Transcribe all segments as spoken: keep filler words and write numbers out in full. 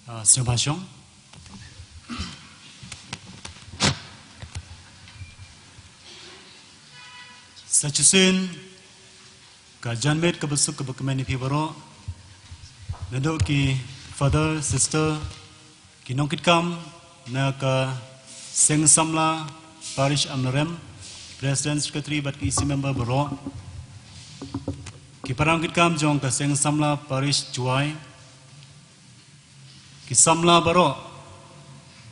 Ah, sngewbha shong. Sa shisien ka janmiet kaba suk kaba kmen ïa phi baroh. Naduh ki father, sister, ki nongkitkam na ka Seng Samla Parish Amlarem, President, Secretary bad ki E C member baroh. Ki para nongkitkam jong ka Seng Samla Parish Jowai. Ki samla baroh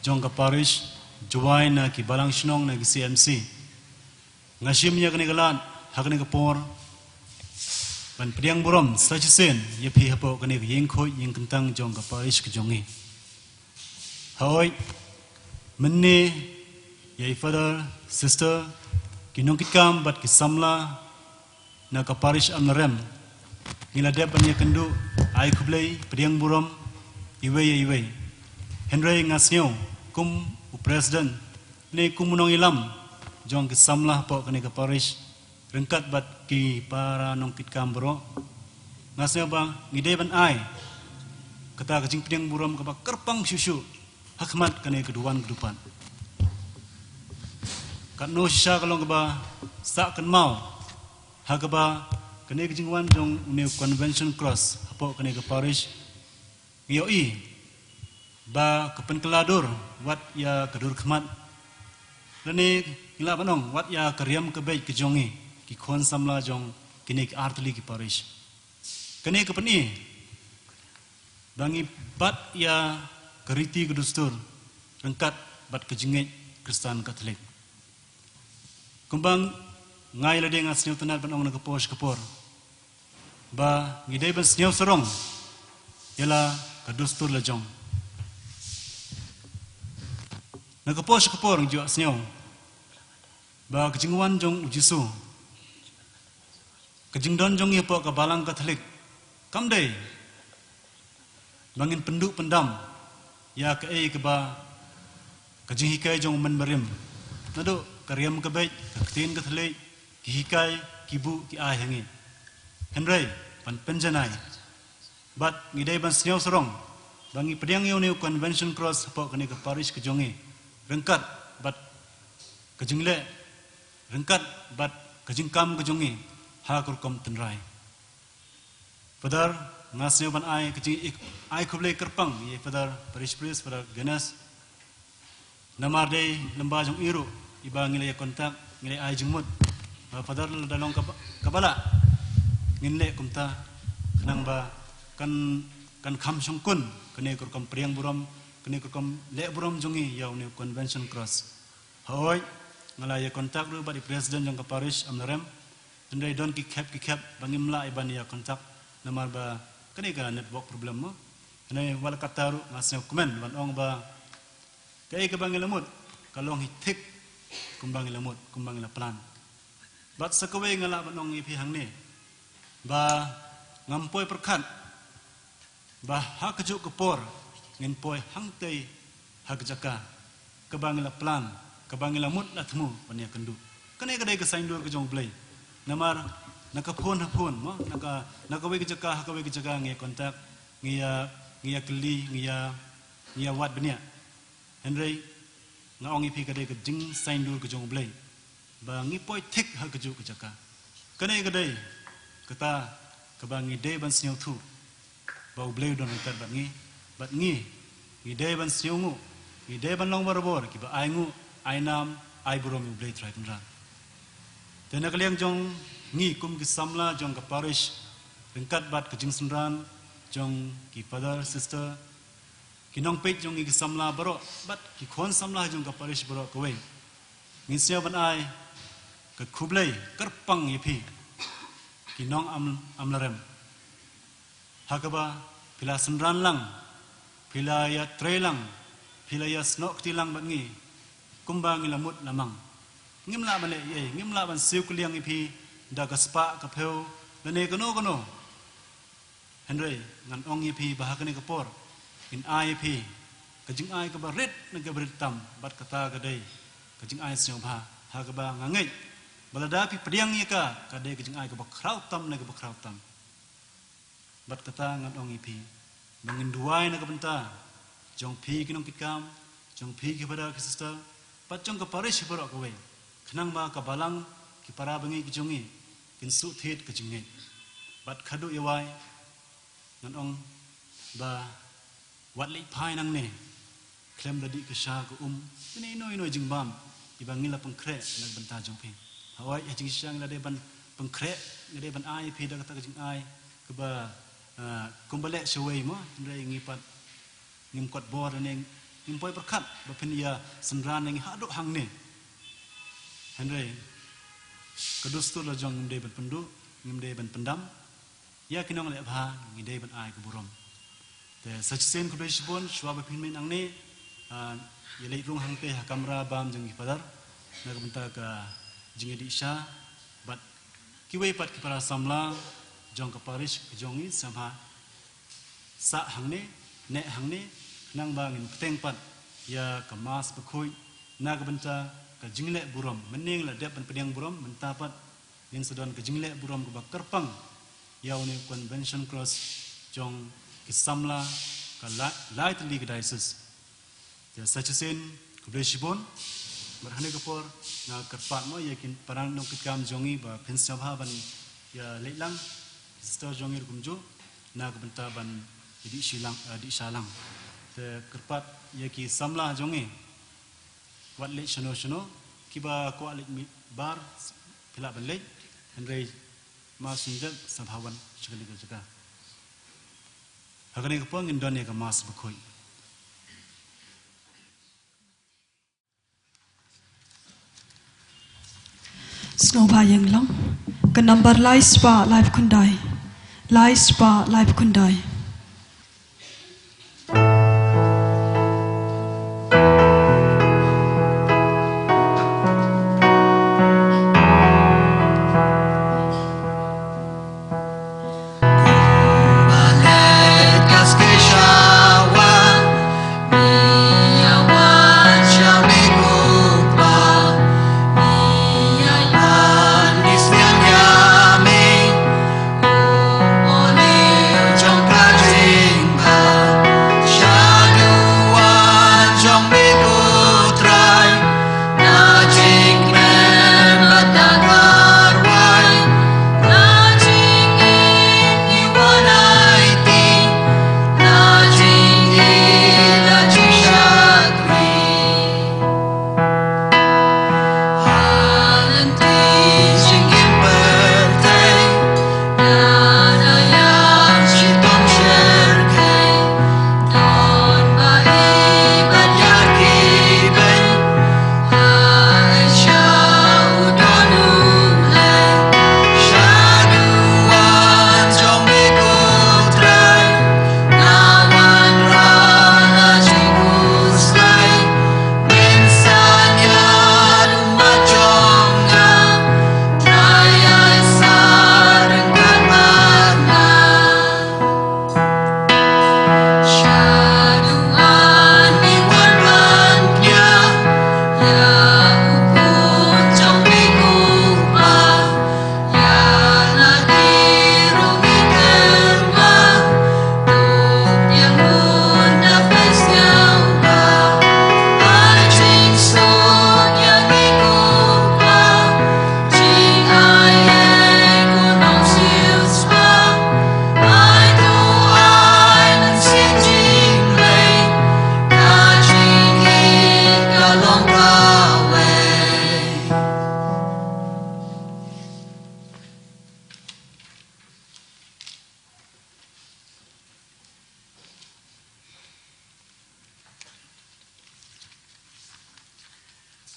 jong ka Parish Jowai na ki balang shnong na ki C M C. Nga shim ïa kane ka lad ha kane ka por ban pdiang burom sa shisien ïa phi hapoh kane ka ïing khuid ïing kyntang jong ka Parish ka jong ngi. Hooid, mynne ïa i father, sister, ki nongkitkam bad ki samla na ka Parish Amlarem, ngi la dep ban ïakynduh ai khublei pdiang burom iwei ïa iwei. Hynrei nga sngew kum u President ne kum u nongïalam jong ki samla hapoh kane ka Parish, ryngkat bad ki para nongkitkam baroh, nga sngew ba ngi dei ban ai kata ka jingpdiang burom kaba kyrpang shuh shuh ha khmat kane ka duwan ka dupat. Katno shisha ka long kaba sah kynmaw ha kaba kane ka jingwan jong une u Convention Cross hapoh kane ka Parish, ngi ïohi ba ka pynkylla dur wat ïa ka dur khmat, lane ngi lah ban ong wat ïa ka riam ka beit ka jong ngi, ki khun samla jong kine ki artylli ki Parish. Kane ka pyni ba ngi bat ïa ka riti ka dustur ryngkat bad ka jingngeit Khristan Katholik. Kumba nga ïa lade nga sngewtynnat ban ong na ka por sha ka por ba ngi dei ban sngewsarong ïa la ka dustur la jong. Na ka por sha ka por ngi ju ïohsngew ba ka jingwan jong u Jisu, ka jingdon jong ngi hapoh ka Balang Katholik kam dei ba ngin pynduh pyndam ïa kaei kaba ka jinghikai jong u Myntbynriew, naduh ka riam ka beit, ka ktien Katholik, ki hikai, ki buh, ki ai ha ngi. Hynrei ban pynjanai bad ngi dei ban sngewsarong ba ngi pdiang ïa une u Convention Cross hapoh kane ka Parish ka jong ngi ryngkat bad ka jingleh, ryngkat bad ka jingkam ka jong ngi ha ka rukom tynrai. Father, nga sngew ban ai ka jing, ai khublei kyrpang ïa Father Parish Priest, Father Ganesh. Namar dei lem ba jong i ruh iba ngi la ïa contact, ngi la ai jingmut ba Father lada long kaba, kaba lah ngin leh kumta, khnang ba kan, kan kham shongkun kane ka rukom pdiang burom, kane ka rukom leh burom jong ngi ïa une u Convention Cross. Hooid, nga la ïa contact ruh bad i President jong ka Parish Amlarem. Hynrei don ki khep ki khep ba ngim lah ïa ban ïa contact namar ba kane ka network problem mo. Hynrei wat la katta ruh nga sngewkmen ban ong ba kaei kaba ngi la mut ka long hi thik kumba ngi la mut, kumba ngi la plan. Bad sa kawei nga lah ban ong ïa phi hangne ba ngam poi pyrkhat ba ha kajuh ka por ngin poi hangtei ha ka jaka kaba ngi la plan, kaba ngi la mut la thmu ban ïa kynduh. Kane ka dei ka saiñdur ka jong U Blei. Namar na ka phone ha phone mo, na ka, na kawei ka jaka ha kawei ka jaka ngi ïa contact, ngi ïa, ngi ïa kylli, ngi ïa, ngi ïa wad bniah. Hynrei nga ong ïa phi ka dei ka jingsaiñdur ka jong U Blei ba ngi poi thik ha kajuh ka jaka. Kane ka dei kata kaba ngi dei ban sngewthuh ba U Blei u don ryngkat bad ngi, bad ngi, ngi dei ban sngewnguh, ngi dei ban long barabor kiba ai nguh, ai nam, ai burom ïa U Blei Trai Kynrad. Te na ka liang jong ngi kum ki samla jong ka parish ryngkat bad ka jingsynran jong ki father, sister, ki nongpeit jong ngi ki samla baroh bad ki khun samla jong ka parish baroh kawei, ngin sngew ban ai ka khublei kyrpang ïa phi ki nong Am, Amlarem. Ha kaba phi la synran lang, phi la ïa trei lang, phi la ïa snoh kti lang bad ngi kumba ngi la mut la mang. Ngim lah ban leh ei ei, ngim lah ban siew kylliang ïa phi da ka spah ka phew lane kano kano. Hynrei ngan ong ïa phi ba ha kane ka por ngin ai ïa phi ka jingai kaba rit ne kaba rit tam, bad kata ka dei ka jingai sngewbha ha kaba nga ngeit ba lada phi pdiang ïa ka, ka dei ka jingai kaba khraw tam ne kaba khraw tam. Bad kata ngan ong ïa phi ba ngin duwai na ka bynta jong phi ki nongkitkam, jong phi ki brother ki sister, bad jong ka parish baroh kawei. Khnang ba ka balang, ki para bangeit ki jong ngi, kin shu thied ka jingngeit. Bad khadduh ïa wai, ngan ong ba wat leit phai nangne khlem da dih ka sha ka um, kine ino ino jingbam iba ngi la pynkhreh na ka bynta jong phi. Hawai ha jingshisha ngi la dei ban pynkhreh, ngi dei ban ai phi da kata ka jingai kaba, ah, kumba leh shawei mo, hynrei ngi pat ngim kot bor ne ngim poi pyrkhat ba phin ïa synran ïa ngi haduh hangne. Hynrei ka dustur la jong ngim dei ban pynduh, ngim dei ban pyndam. Ïa ki nongleh bha ngi dei ban ai ka burom. Te sa shisien khublei shibun shuwa ba phin mih nangne, ah, ïa leit rung hangte ha kamra bam jong ki Father na ka bynta ka jingïadih sha bad kiwei pat ki para samla jong ka parish ka jong ngi sngewbha sah hangne, neh hangne, khnang ba ngin bteng pat ïa ka Mass bakhuid na ka bynta ka jingleh burom. Mynne ngi la dep ban pdiang burom, mynta pat ngin sa don ka jingleh burom kaba kyrpang ïa une u Convention Cross jong ki samla ka la-, lai tylli ka diocese. Te sa shisien khublei shibun. Bad ha kane ka por nga kyrpad mo ïa ki para nongkitkam jong ngi ba phin sngewbha ban ïa leit lang, sister jong ngi ruh kumjuh, na ka bynta ban ïa dih shi lang, eh, dih sha lang. Te kyrpad ïa ki samla jong ngi, wat leit shano shano, kiba kwah leit mih bar, phi lah ban leit, hynrei Mass Synod sngewbha wan sha kane ka jaka. Ha kane ka por ngin don ïa ka Mass bakhuid. Sngewbha ïeng lang. Ka nambar lai spah laiphew khyndai. Lai spah laiphew khyndai.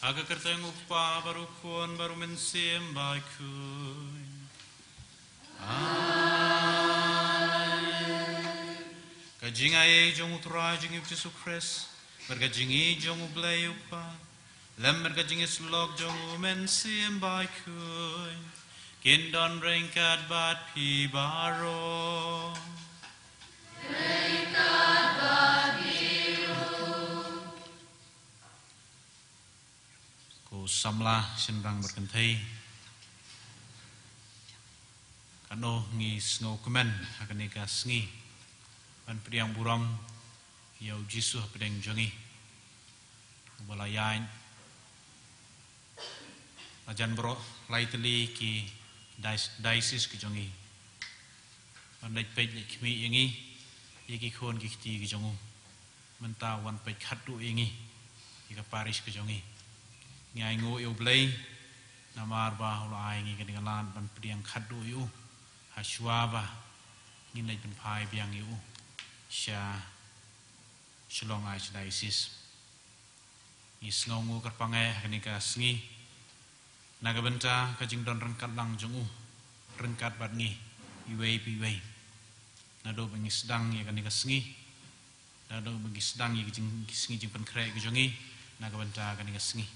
Ha ka kyrteng u Kpa bad u Khun bad u Mynsiem Bakhuid. Amen. Ka jingaiei jong u Trai jong ngi u Jisu Khrist, bad ka jingïeit jong u Blei u Kpa, lem bad ka jingïasyllok jong u Mynsiem Bakhuid, kin don ryngkat bad phi baroh. Ko samla shynrang bad kynthei, kano ngi sngewkmen ha kane ka sngi ban pdiang burom ïa u Jisu hapdeng jong ngi, uba la ïaid la jan baroh lai tylli ki diocese ki jong ngi. Ban leit peit leit khmih ïa ngi, ïa ki khun ki kti ki jong u. Mynta wan peit khatduh ïa ngi, ïa ka parish ka jong ngi. Ngi ainguh ïa u Blei namar ba u la ai ngi kane ka lad ban pdiang khatduh ïa u, ha shuwa ba ngin leit pynphai biang ïa u sha Shillong Archdiocese. Ngi sngewnguh kyrpang eh ha kane ka sngi na ka bynta ka jingdon ryngkat lang jong u, ryngkat bad ngi iwei pa iwei. Naduh ba ngi sdang ïa kane ka sngi, naduh ba ngi sdang ïa ki jing, ki sngi jingpynkhreh ki jong ngi na ka bynta kane ka sngi.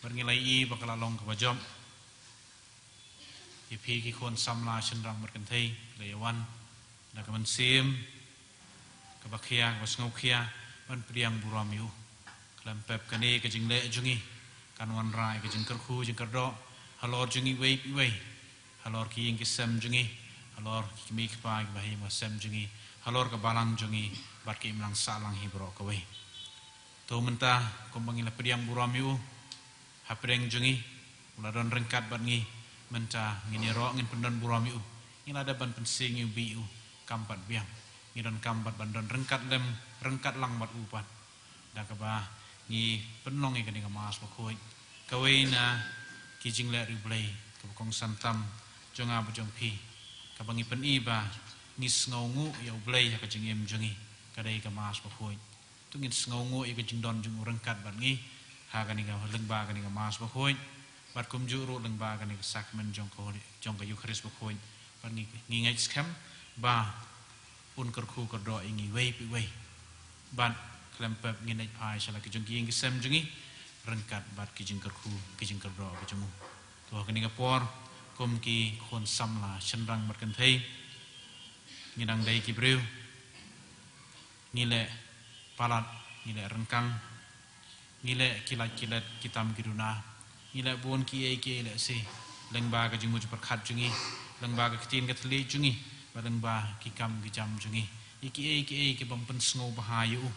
Bad ngi la ïohi ba ka la long kaba jop ïa phi ki khun samla shynrang bad kynthei, la ïa wan da ka mynsiem kaba khia, kaba sngewkhia ban pdiang burom ïa u. Khlem pep kane ka jingleh jong ngi kan wanrah ïa ka jingkyrkhu jingkyrdoh halor jong ngi iwei pa iwei, halor ki ïing ki sem jong ngi, halor ki kmie ki kpa, ki bahaïing bahasem jong ngi, halor ka balang jong ngi bad ka imlang sahlang hi baroh kawei. To mynta kumba ngi la pdiang burom ïa u hapdeng jong ngi, u la don ryngkat bad ngi, mynta ngin ïaroh ngin pyndon burom ïa u. Ngi la dep ban pynsngew ïa u bad u kam pat biang. Ngi donkam pat ban don ryngkat lem, ryngkat lang bad u pat, da kaba ngi pynlong ïa kane ka Mass bakhuid, kawei na ki jingleh riewblei kaba kongsan tam jong nga bad jong phi, kaba ngi pyni ba ngi sngewnguh ïa u Blei ha ka jingim jong ngi, ka dei ka Mass bakhuid. To ngin sngewnguh ïa ka jingdon jong u ryngkat bad ngi ha kane ka lyngba kane ka Mass bakhuid, bad kumjuh ruh lyngba kane ka sakramen jong ka, jong ka Eukharist bakhuid. Bad ngi, ngi ngeit skhem ba un kyrkhu kyrdoh ïa ngi iwei pa iwei. Bad khlem pep ngin leit phai sha la ki jong ki ïing ki sem jong ngi ryngkat bad ki jingkyrkhu ki jingkyrdoh ki jong u. To ha kane ka por, kum ki khun samla shynrang bad kynthei, ngi dang dei ki briew, ngi leh palat, ngi leh ryngkang, ngi leh ki lait ki let, ki tam ki duna, ngi leh bun kiei kiei lehse lyngba ka jingmut jingpyrkhat jong ngi, lyngba ka ktien ka thylliej jong ngi, bad lyngba ki kam ki jam jong ngi. Ïa kiei kiei ki bym pynsngewbha ïa u,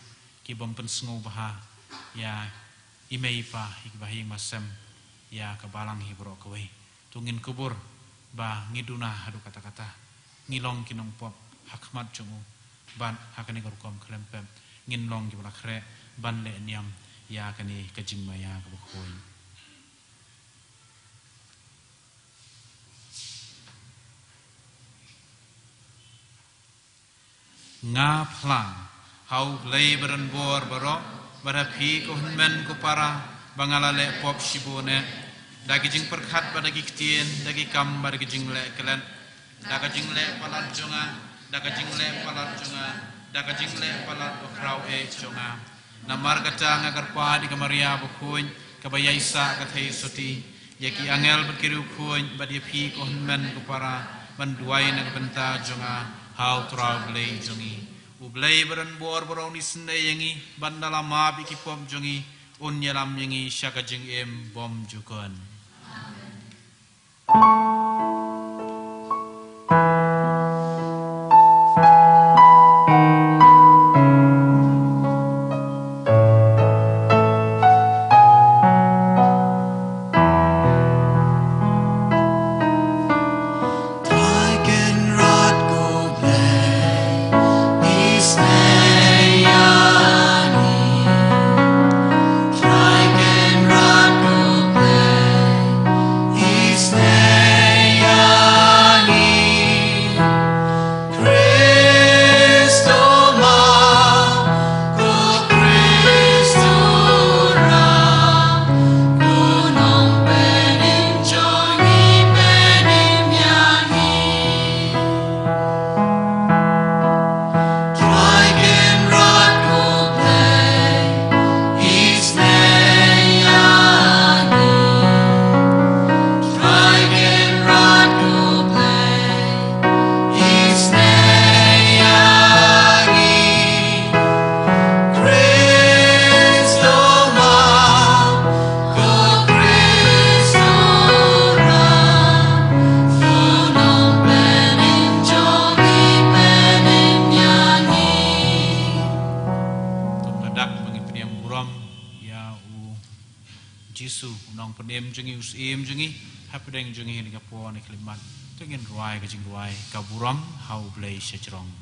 ki bym pynsngewbha ïa i mei i pa, ïa ki bahaïing bahasem, ïa ka balang hi baroh kawei. To ngin kubur ba ngi duna haduh katta katta, ngi long ki nongpop ha khmat jong u, bad ha kane ka rukom khlem pep ngin long kiba la khreh ban leh niam ïa kane ka jingmaïa kaba khuid. Nga phla ha U Blei ba don bor baroh, bad ha phi ko hynmen ko para, ba nga la leh pop shibun eh, da ki jingpyrkhat bad da ki ktien, da ki kam bad da ki jingleh klet, da ka jingleh palat jong nga, da ka jingleh palat jong nga, da ka jingleh palat bakhraw eh jong nga. Namar kata nga kyrpad ïa ka Maria bakhuid, kaba ïaisah ka theisotti, ïa ki angel bad ki riewkhuid, bad ïa phi ko hynmen ko para, ban duwai na ka bynta jong nga ha U Trai Blei jong ngi. U Blei ba don bor baroh un isynei ïa ngi, bad un da la map ïa ki pop jong ngi, un ïalam ïa ngi sha ka jingim bymjukut. Burom ïa u Jisu, u nongpynim jong ngi, u syiem jong ngi, hapdeng jong ngi ha kane ka por ne khyllipmat. To ngin rwai ka jingrwai, ka burom ha U Blei shajrong.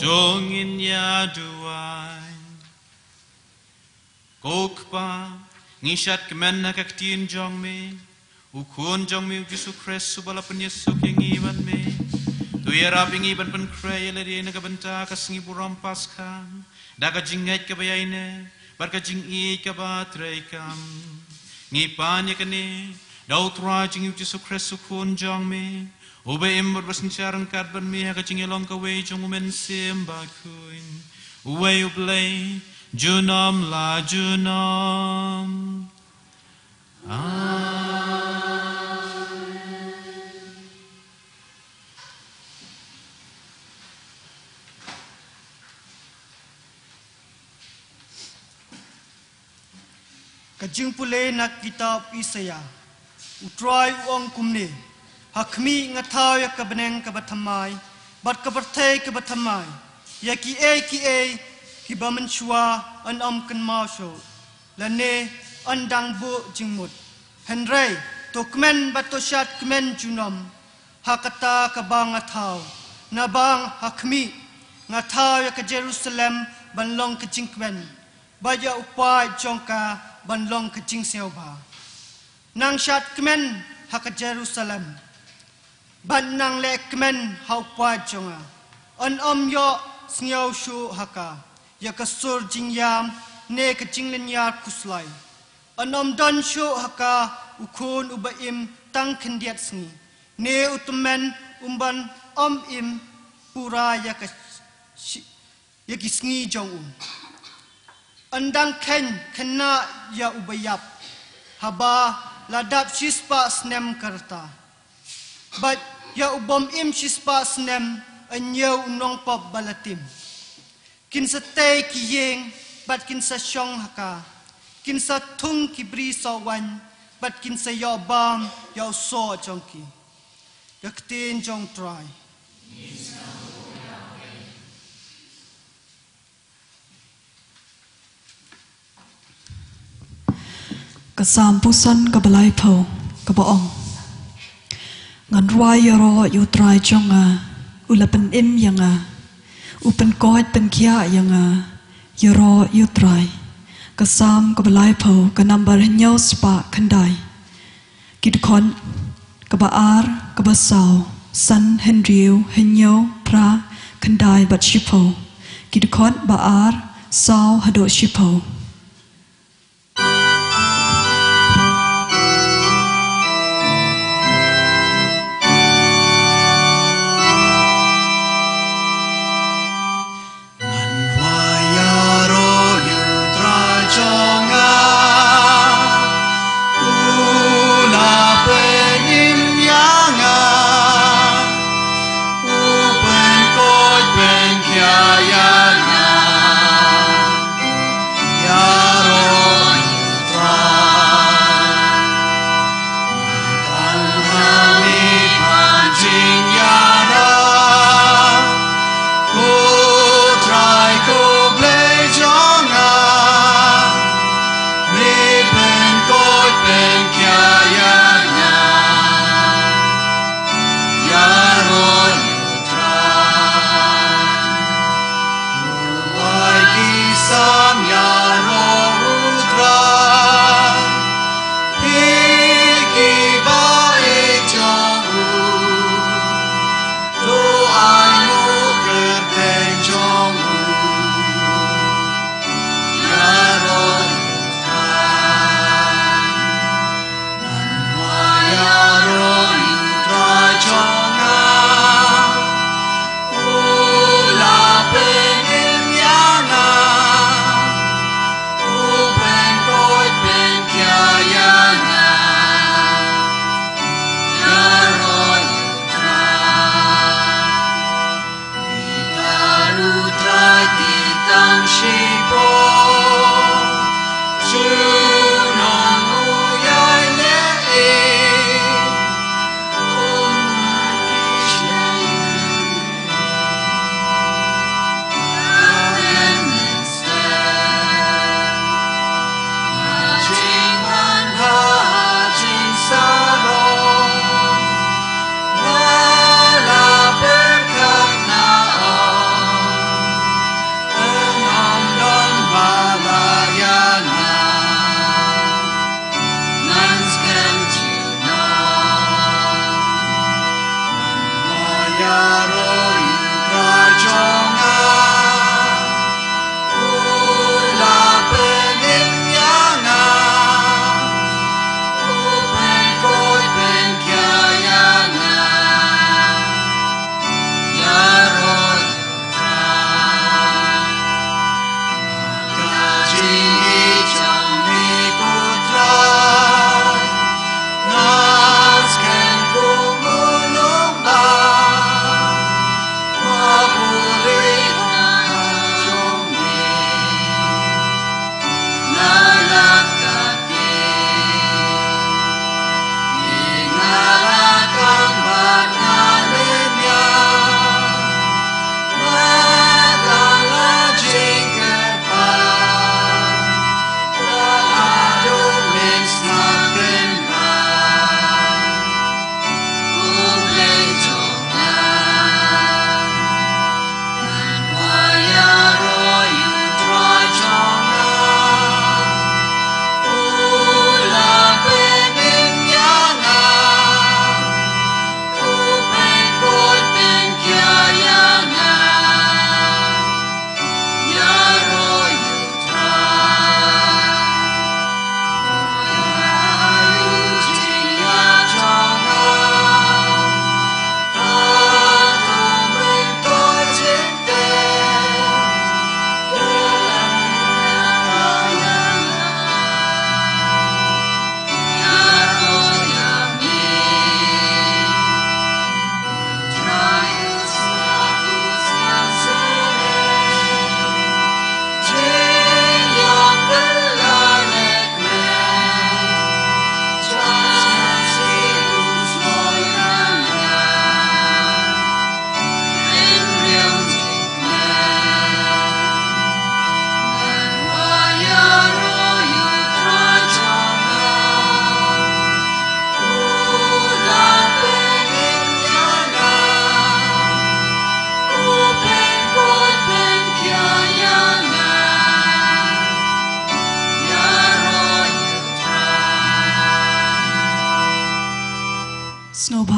To ngin ïa duwai. Ko Kpa, ngi shad kmen ha ka ktien jong me, u Khun jong me u Jisu Khrist uba la pynïasuk ïa ngi bad me. To ïarap ïa ngi ban pynkhreh ïa lade na ka bynta ka sngi burom Paskha, da ka jingngeit kaba ïaineh bad ka jingïeit kaba treikam. Ngi pan ïa kane da u Trai jong ngi u Jisu Khrist u Khun jong me, uba im bad ba synshar ryngkat bad me ha ka jingïalong kawei jong u Mynsiem Bakhuid, uwei U Blei, junom la junom. Amen. Ka jingpule na kitab Isaïah. U Trai u ong kumne: Ha khmih nga thaw ïa ka bneng kaba thymmai bad ka pyrthei kaba thymmai, ïa kiei kiei kiba mynshuwa yn ym kynmaw shuh, lane yn dang buh jingmut. Hynrei to kmen bad to shad kmen junom ha kata kaba nga thaw, naba ha khmih nga thaw ïa ka Jerusalem ban long ka jingkmen, bad ïa u paid jong ka ban long ka jingsngewbha. Nang shad kmen ha ka Jerusalem, bad nang leh kmen ha u paid jong nga. Yn ym ïohsngew shuh ha ka ïa ka sur jingïam ne ka jinglynñiar khuslai. Yn ym don shuh ha ka u khun uba im tang khyndiat sngi, ne u tymmen uban ym im pura ïa ka shi-, ïa ki sngi jong u. Yn dang kheiñ khynnah ïa uba ïap, haba la dap shispah snem ka rta, bad ïa u bym im shispah snem yn ñiew u nongpop ba la tim. Kin sa tei ki ïing bad kin sa shong ha ka, kin sa thung ki bri soh waiñ bad kin sa ïoh bam ïa u soh jong ki. Ka ktien jong u Trai. Ka Salm phew san kaba laiphew kaba ong: Ngan rwai ïaroh ïa u Trai jong nga, u la pynim ïa nga, u pynkoit pynkhiah ïa nga, ïaroh ïa u Trai. Ka Salm kaba laiphew, ka nambar hynñiew spah khyndai. Ki dkhot kaba ar, kaba saw, san, hynriew, hynñiew, phra, khyndai bad shiphew. Ki dkhot ba ar, saw haduh shiphew. Ngan rwai ïaroh ïa u Trai jong nga, u la pynim ïa nga, u pynkoit pynkhiah ïa nga.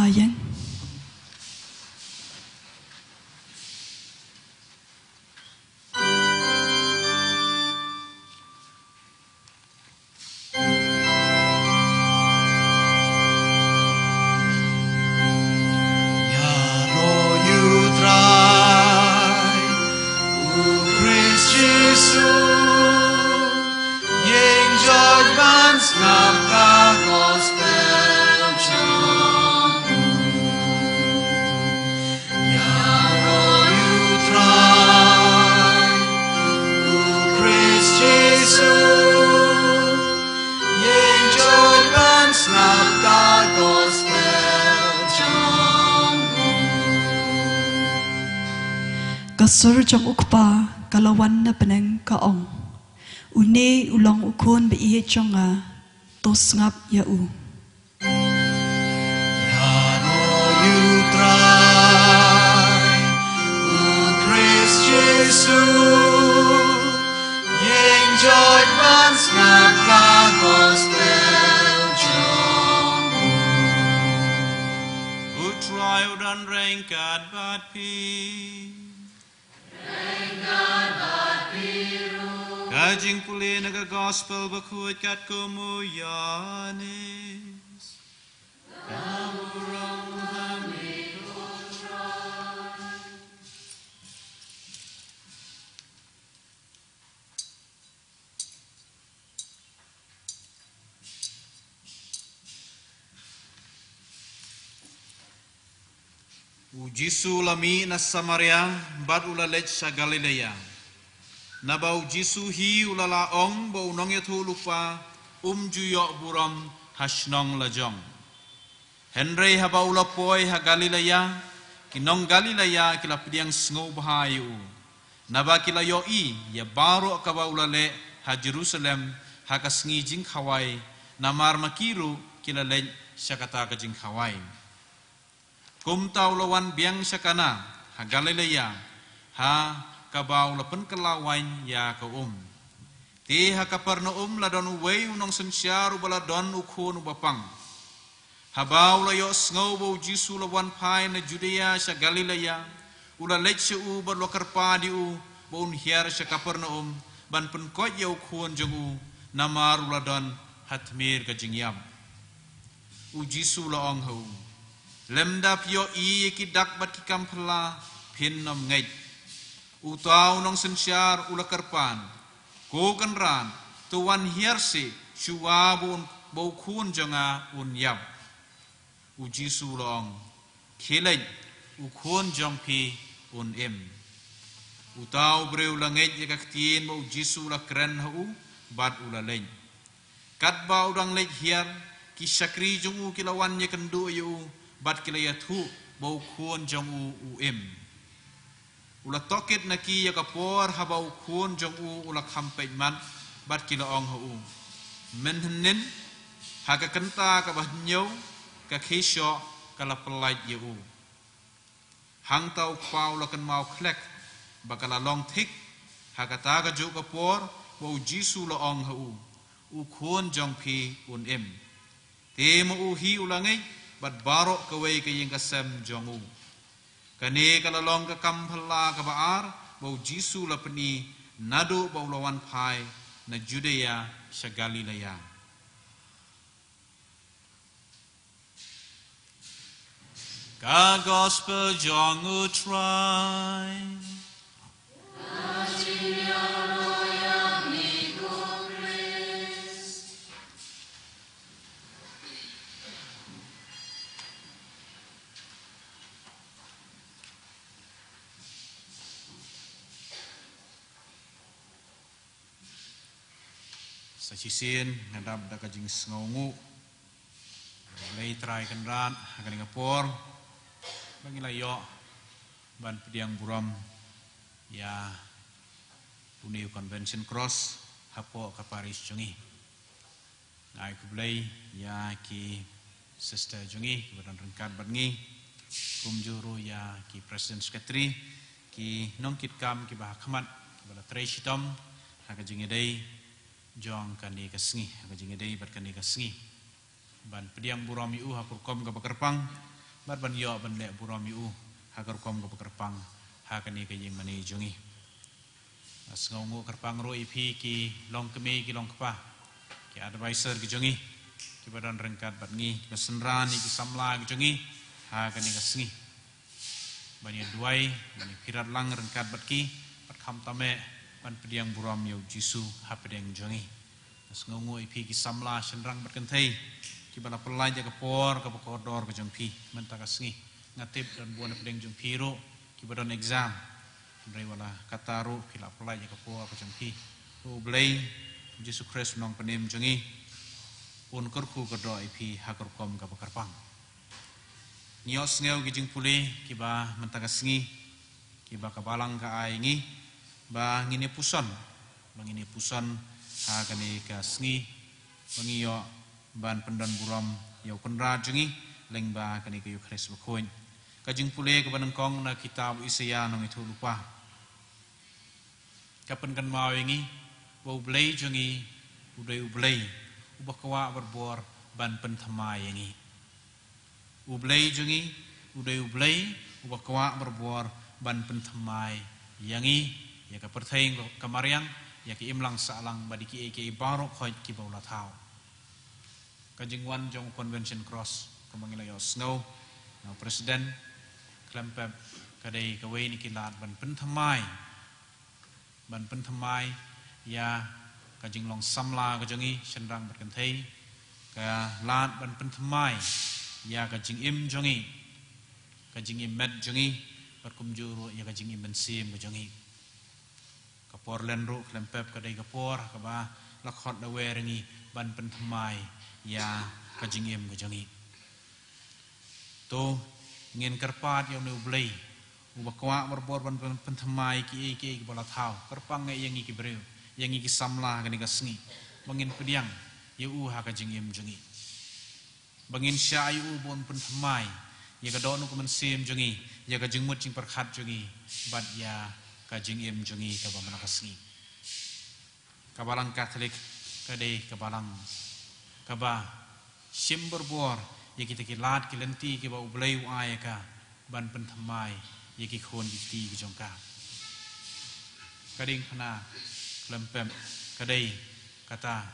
Ayan. Ïaroh ïa u Trai, u Khrist Jisu, ïeng joit ban sngap ka gospel jong u. Ïaroh ïa u Trai, u Khrist Jisu, ïeng joit ban sngap ka gospel jong u. Ka sur jong u Kpa ka la wan na bneng, ka ong: Une u long u Khun ba ïeit jong nga, to sngap ïa u. Ïaroh ïa u Trai, u Khrist Jisu, ïeng joit ban sngap ka gospel jong u. U Trai u don ryngkat bad phi. Ka jingpule na ka Gospel bakhuid katkum u Ïoannis. Ka burom ha me ko Trai. U Jisu u la mih na Samaria bad u la leit sha Galilea. Naba u Jisu hi u la lah ong ba u nongïathuhlypa um ju ïoh burom ha shnong lajong. Hynrei haba u la poi ha Galilea, ki nong Galilea ki la pdiang sngewbha ïa u, naba ki la ïohi ïa baroh kaba u la leh ha Jerusalem ha ka sngi jingkhawai, namar ma ki ruh ki la leit sha kata ka jingkhawai. Kumta u la wan biang sha Kana ha Galilea, ha kaba u la pynkylla waiñ ïa ka um. Te ha Kapernaum la don uwei u nongsynshar uba la don u khun uba pang. Haba u la ïohsngew ba u Jisu u la wan phai na Judea sha Galilea, u la leit sha u bad u la kyrpad ïa u ba un hiar sha Kapernaum ban pynkoit ïa u khun jong u, namar u la don ha tmier ka jingïap. U Jisu u la ong ha u: Lymda phi ïohi ïa ki dak bad ki kam phylla, phin ym ngeit. Uta u nongsynshar u la kyrpad: Ko kynrad, to wan hiar seh shuwa ba un, ba u khun jong nga un ïap. U Jisu u la ong: Khie leit, u khun jong phi un im. Uta u briew u la ngeit ïa ka ktien ba u Jisu u la kren ha u, bad u la leit. Katba u dang leit hiar, ki shakri jong u ki la wan ïakynduh ïa u, bad ki la ïathuh ba u khun jong u u im. U la tohkit na ki ïa ka por haba u khun jong u u la kham peit mat, bad ki la ong ha u: Mynhynnin, ha ka kynta kaba hynñiew, ka khie shoh ka la pyllait ïa u. Hangta u kpa u la kynmaw khlek ba ka la long thik ha kata kajuh ka por ba u Jisu u la ong ha u: U khun jong phi un im. Te ma u hi u la ngeit, bad baroh kawei ka ïing ka sem jong u. Kane ka la long ka kam phylla kaba ar ba u Jisu u la pyni naduh ba u la wan phai na Judea sha Galilea. Ka Gospel jong u Trai. Sa shisien nga dap da ka jingsngewnguh. Blei Trai Kynrad, ha kane ka por ba ngi la ïoh ban pdiang burom ïa une u Convention Cross hapoh ka parish jong ngi. Nga ai khublei ïa ki sister jong ngi kiba don ryngkat bad ngi, kumjuh ruh ïa ki president secretary, ki nongkitkam kiba ha khmat, kiba la trei shitom ha ka jingïadei jong kane ka sngi, ha ka jingïadei bad kane ka sngi. Ban pdiang burom ïa u ha ka rukom kaba kyrpang, bad ban ïoh ban leh burom ïa u ha ka rukom kaba kyrpang ha kane ka ïing mane jong ngi. Nga sngewnguh kyrpang ruh ïa phi ki longkmie ki longkpa, ki advisor ki jong ngi, kiba don ryngkat bad ngi, kiba synran ïa ki samla ki jong ngi ha kane ka sngi. Ban ïa duwai, ban ïa pyrkhat lang ryngkat bad ki, bad khamtam eh ban pdiang burom ïa u Jisu hapdeng jong ngi. Nga sngewnguh ïa phi ki samla shynrang bad kynthei, kiba la pyllait ïa ka por kaba kordor ka jong phi mynta ka sngi. Nga tip don bun hapdeng jong phi ruh kiba don exam. Hynrei wat la katta ruh phi la pyllait ïa ka por ka jong phi. To U Blei, U Jisu Khrist u nongpynim jong ngi, un kyrkhu kyrdoh ïa phi ha ka rukom kaba kyrpang. Ngi ïohsngew ki jingpule kiba mynta ka sngi, kiba ka Balang ka ai ngi, ba ngin ïa puson, ba ngin ïa puson ha kane ka sngi, ba ngi ïoh ban pyndon burom ïa u Kynrad jong ngi lyngba kane ka Ïukharist bakhuid. Ka jingpule kaba nyngkong na kitab u Isaïah nongïathuhlypa ka pynkynmaw ïa ngi ba U Blei jong ngi u dei U Blei uba kwah barabor ban pynthymmai ïa ngi. U Blei jong ngi u dei U Blei uba kwah barabor ban pynthymmai ïa ngi, ïa ka pyrthei ka mariang, ïa ka imlang sahlang bad ïa kiei kiei baroh khoit kiba u la thaw. Ka jingwan jong u Convention Cross, kumba ngi la ïohsngew na u President, khlem pep ka dei kawei na ki lad ban pynthymmai, ban pynthymmai ïa ka jinglong samla ka jong ngi shynrang bad kynthei, ka lad ban pynthymmai ïa ka jingim jong ngi, ka jingim met jong ngi, bad kumjuh ruh ïa ka jingim mynsiem ka jong ngi. Ka por len ruh khlem pep ka dei ka por kaba la khot la wer ïa ngi ban pynthymmai ïa ka jingim ka jong ngi. To ngin kyrpad ïa une U Blei uba kwah barabor ban pyn-, pynthymmai kiei kiei kiba la thaw. Kyrpang eh ïa ngi ki briew, ïa ngi ki samla kane ka sngi, ba ngin pdiang ïa u ha ka jingim jong ngi, ba ngin shah ïa u ba un pynthymmai ïa ka dohnud ka mynsiem jong ngi, ïa ka jingmut jingpyrkhat jong ngi, bad ïa ka jingim jong ngi kaba mynta ka sngi. Ka Balang Katholik ka dei ka balang kaba shim barabor ïa kita ki lad ki lynti kiba U Blei u ai ïa ka ban pynthymmai ïa ki khun ki kti ki jong ka. Ka diengphna khlem pep ka dei kata,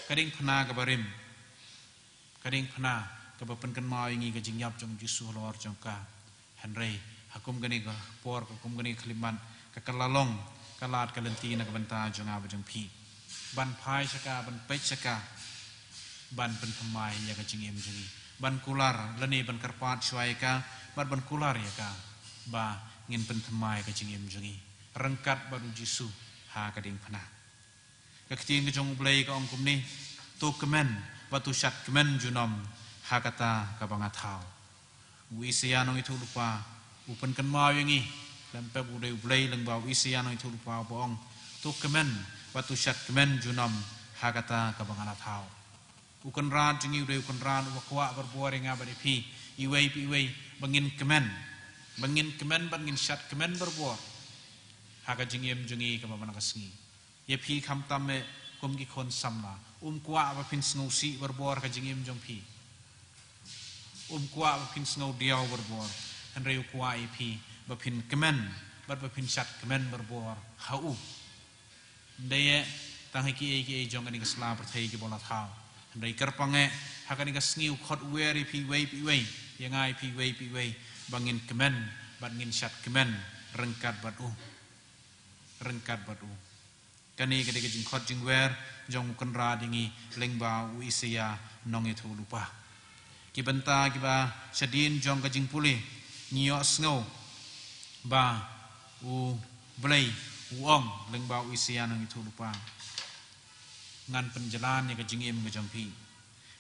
ka diengphna kaba rim, ka diengphna kaba pynkynmaw ïa ngi ka jingïap jong U Jisu halor jong ka. Hynrei ha kum kane ka por, ha kum kane ka khyllipmat, ka kylla long ka lad ka lynti na ka bynta jong nga bad jong phi, ban phai sha ka, ban peit sha ka, ban pynthymmai ïa ka jingim jong ngi, ban kular lane ban kyrpad shuwa ïa ka, bad ban kular ïa ka ba ngin pynthymmai ka jingim jong ngi ryngkat bad U Jisu ha ka diengphna. Ka ktien ka jong U Blei ka ong kumne: To kmen bad to shad kmen junom ha kata kaba nga thaw. U Isaïah nongïathuhlypa u pynkynmaw ïa ngi, khlem pep u dei U Blei lyngba u Isaïah nongïathuhlypa uba ong: To kmen bad to shad kmen junom ha kata kaba nga la thaw. U Kynrad jong ngi u dei U Kynrad uba kwah barabor ïa nga bad ïa phi, iwei pa iwei, ba ngin kmen, ba ngin kmen bad ngin shad kmen barabor ha ka jingim jong ngi kaba mynta ka sngi. Ïa phi khamtam eh kum ki khun samla, um kwah ba phin sngewsih barabor ka jingim jong phi. Um kwah ba phin sngewdiaw barabor. Hynrei u kwah ïa phi ba phin kmen bad ba phin shad kmen barabor ha u. Ym dei eh tang ha kiei kiei jong kane ka sla pyrthei kiba u la thaw. Hynrei kyrpang eh ha kane ka sngi u khot u wer ïa phi iwei pa iwei, ïa nga ïa phi iwei pa iwei, ba ngin kmen bad ngin shad kmen ryngkat bad u. Ryngkat bad u. Kane ka dei ka jingkhot jingwer jong U Kynrad ïa ngi lyngba u Isaïah nongïathuhlypa. Ki bynta kiba shadien jong ka jingpule, ngi ïohsngew ba U Blei u ong lyngba u Isaïah nongïathuhlypa: Ngan pynjlan ïa ka jingim ka jong phi.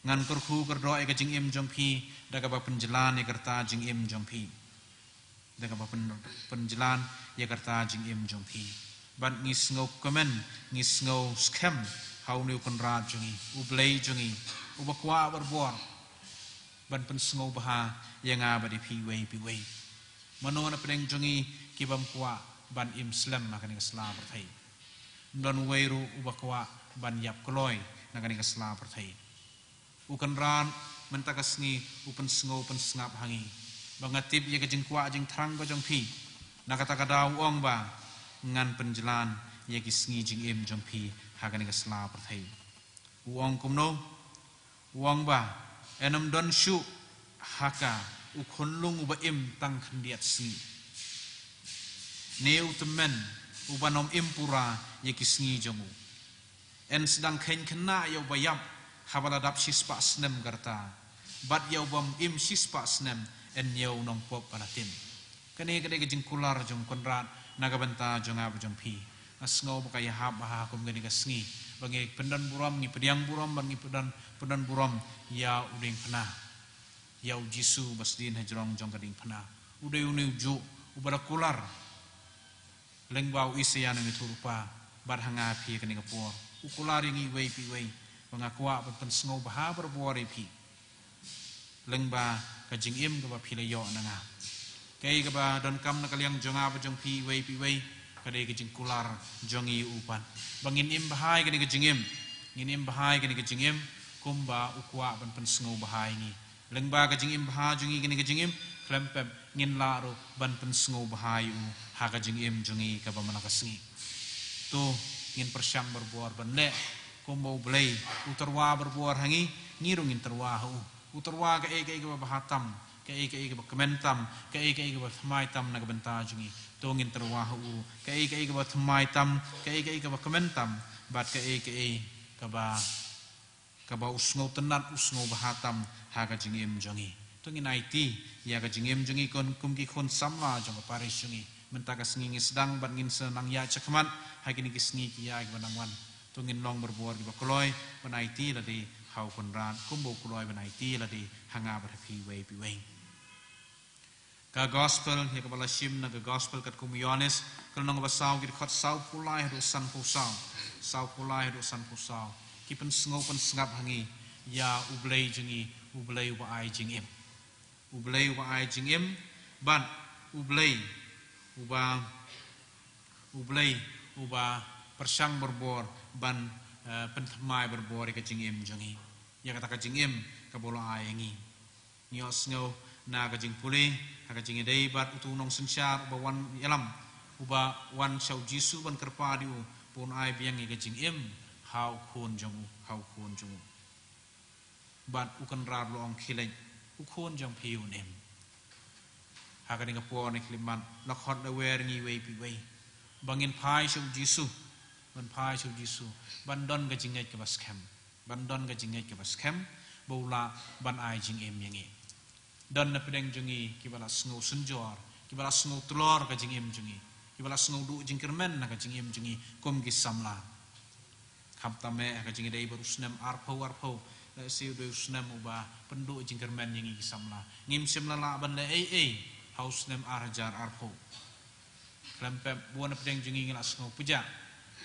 Ngan kyrkhu kyrdoh ïa ka jingim jong phi da kaba pynjlan ïa ka rta jingim jong phi. Da kaba pyn-, pynjlan ïa ka rta jingim jong phi. Bad ngi sngewkmen, ngi sngewskhem ha une U Kynrad jong ngi, U Blei jong ngi, uba kwah barabor ban pynsngewbha ïa nga bad ïa phi iwei pa iwei. Mano na pdeng jong ngi ki bym kwah ban im slem ha kane ka sla pyrthei? Ym don uwei ruh uba kwah ban ïap kloi na kane ka sla pyrthei. U Kynrad Mynta ka sngi u pynsngew pynsngap ha ngi. Ba nga tip ïa ka jingkwah jingthrang ka jong phi. Na kata ka daw u ong ba ngan pynjlan ïa ki sngi jingim jong phi ha kane ka sla pyrthei. U ong kumno? U ong ba, yn ym don shuh ha ka u khunlung uba im tang khyndiat sngi. Ne u tymmen uba nym im pura ïa ki sngi jong u. Yn sdang kheiñ khynnah ïa uba ïap haba la dap shispah snem ka rta. Bad ïa ubym im shispah snem yn ñiew nongpop ba la tim. Kane ka dei ka jingkular jong u Kynrad na ka bynta jong nga bad jong phi. Nga sngew ba ka ïahap ha kum kane ka sngi. Ba ngi pyndon burom, ngi pdiang burom, ba ngi pyndon, pyndon burom ïa u diengphna. Ïa u Jisu ba sdien hajrong jong ka diengphna. U dei une ujuh uba la kular lyngba u Isaïah u nongïathuhlypa bad ha nga ha phi kane ka por. U kular ïa ngi iwei pa iwei. Ba nga kwah ban pynsngew bha barabor ïa phi lyngba ka jingim kaba phi la ïoh na nga. Kaei kaba donkam na ka liang jong nga bad jong phi iwei pa iwei, ka dei ka jingkular jong ngi ïa u pat. Ba ngin im bha ïa kane ka jingim. Ngin im bha ïa kane ka jingim kumba u kwah ban pynsngew bha ïa ngi. Lyngba ka jingim bha jong ngi kane ka jingim, khlem pep ngin lah ruh ban pynsngew bha ïa u ha ka jingim jong ngi kaba man la ka sngi. To ngin pyrshang barabor ban leh kumba U Blei u tyrwa barabor ha ngi, ngi ruh ngin tyrwa ha u. U tyrwa kaei kaei kaba bha tam, kaei kaei kaba kmen tam, kaei kaei kaba thymmai tam na ka bynta jong ngi. To ngin tyrwa ha u kaei kaei kaba thymmai tam, kaei kaei kaba kmen tam, bad kaei kaei kaba, kaba u sngewtynnad, u sngewbha tam ha ka jingim jong ngi. To ngin aiti ïa ka jingim jong ngi kum, kum ki khun samla jong ka parish jong ngi. Mynta ka sngi ngi sdang bad ngin sa nang ïaid shakhmat ha kine ki sngi ki ïaid kiba nang wan. To ngin long barabor kiba kloi ban aiti lade ha u Kynrad kumba u kloi ban aiti lade ha nga bad ha phi iwei pa iwei. Ka gospel ïa kaba la shim na ka gospel katkum u Ïoannis, ka lynnong ba saw, ki dkhot sawphew lai haduh sanphew saw. Sawphew lai haduh sanphew saw. Ki pynsngew pynsngap ha ngi ïa U Blei jong ngi, U Blei uba ai jingim. U Blei uba ai jingim, bad U Blei uba, U Blei uba pyrshang barabor ban, eh, pynthymmai barabor ïa ka jingim jong ngi. Ïa kata ka jingim kaba u la ai ïa ngi. Ngi ïohsngew na ka jingpule ha ka jingïadei bad utu u nongsynshar uba wan ïalam, uba wan sha u Jisu ban kyrpad ïa u ba un ai biang ïa ka jingim ha u khun jong u, ha u khun jong u. Bad u Kynrad u la ong, khie leit, u khun jong phi un im. Ha kane ka por ne khyllipmat, la khot la wer ngi iwei pa iwei ba ngin phai sha u Jisu, ban phai sha u Jisu, ban don ka jingngeit kaba skhem, ban don ka jingngeit kaba skhem ba u lah ban ai jingim ïa ngi. Don na pdeng jong ngi kiba la sngew synjor, kiba la sngew tlor ka jingim jong ngi, kiba la sngew duh jingkyrmen na ka jingim jong ngi kum ki samla. Khamtam eh ha ka jingïadei bad u snem arphew arphew, eh, lehse u dei u snem uba pynduh jingkyrmen ïa ngi ki samla. Ngim shym la lah ban leh ei ei ha u snem ar hajar arphew. Khlem pep, bun na pdeng jong ngi ngi la sngew pjah.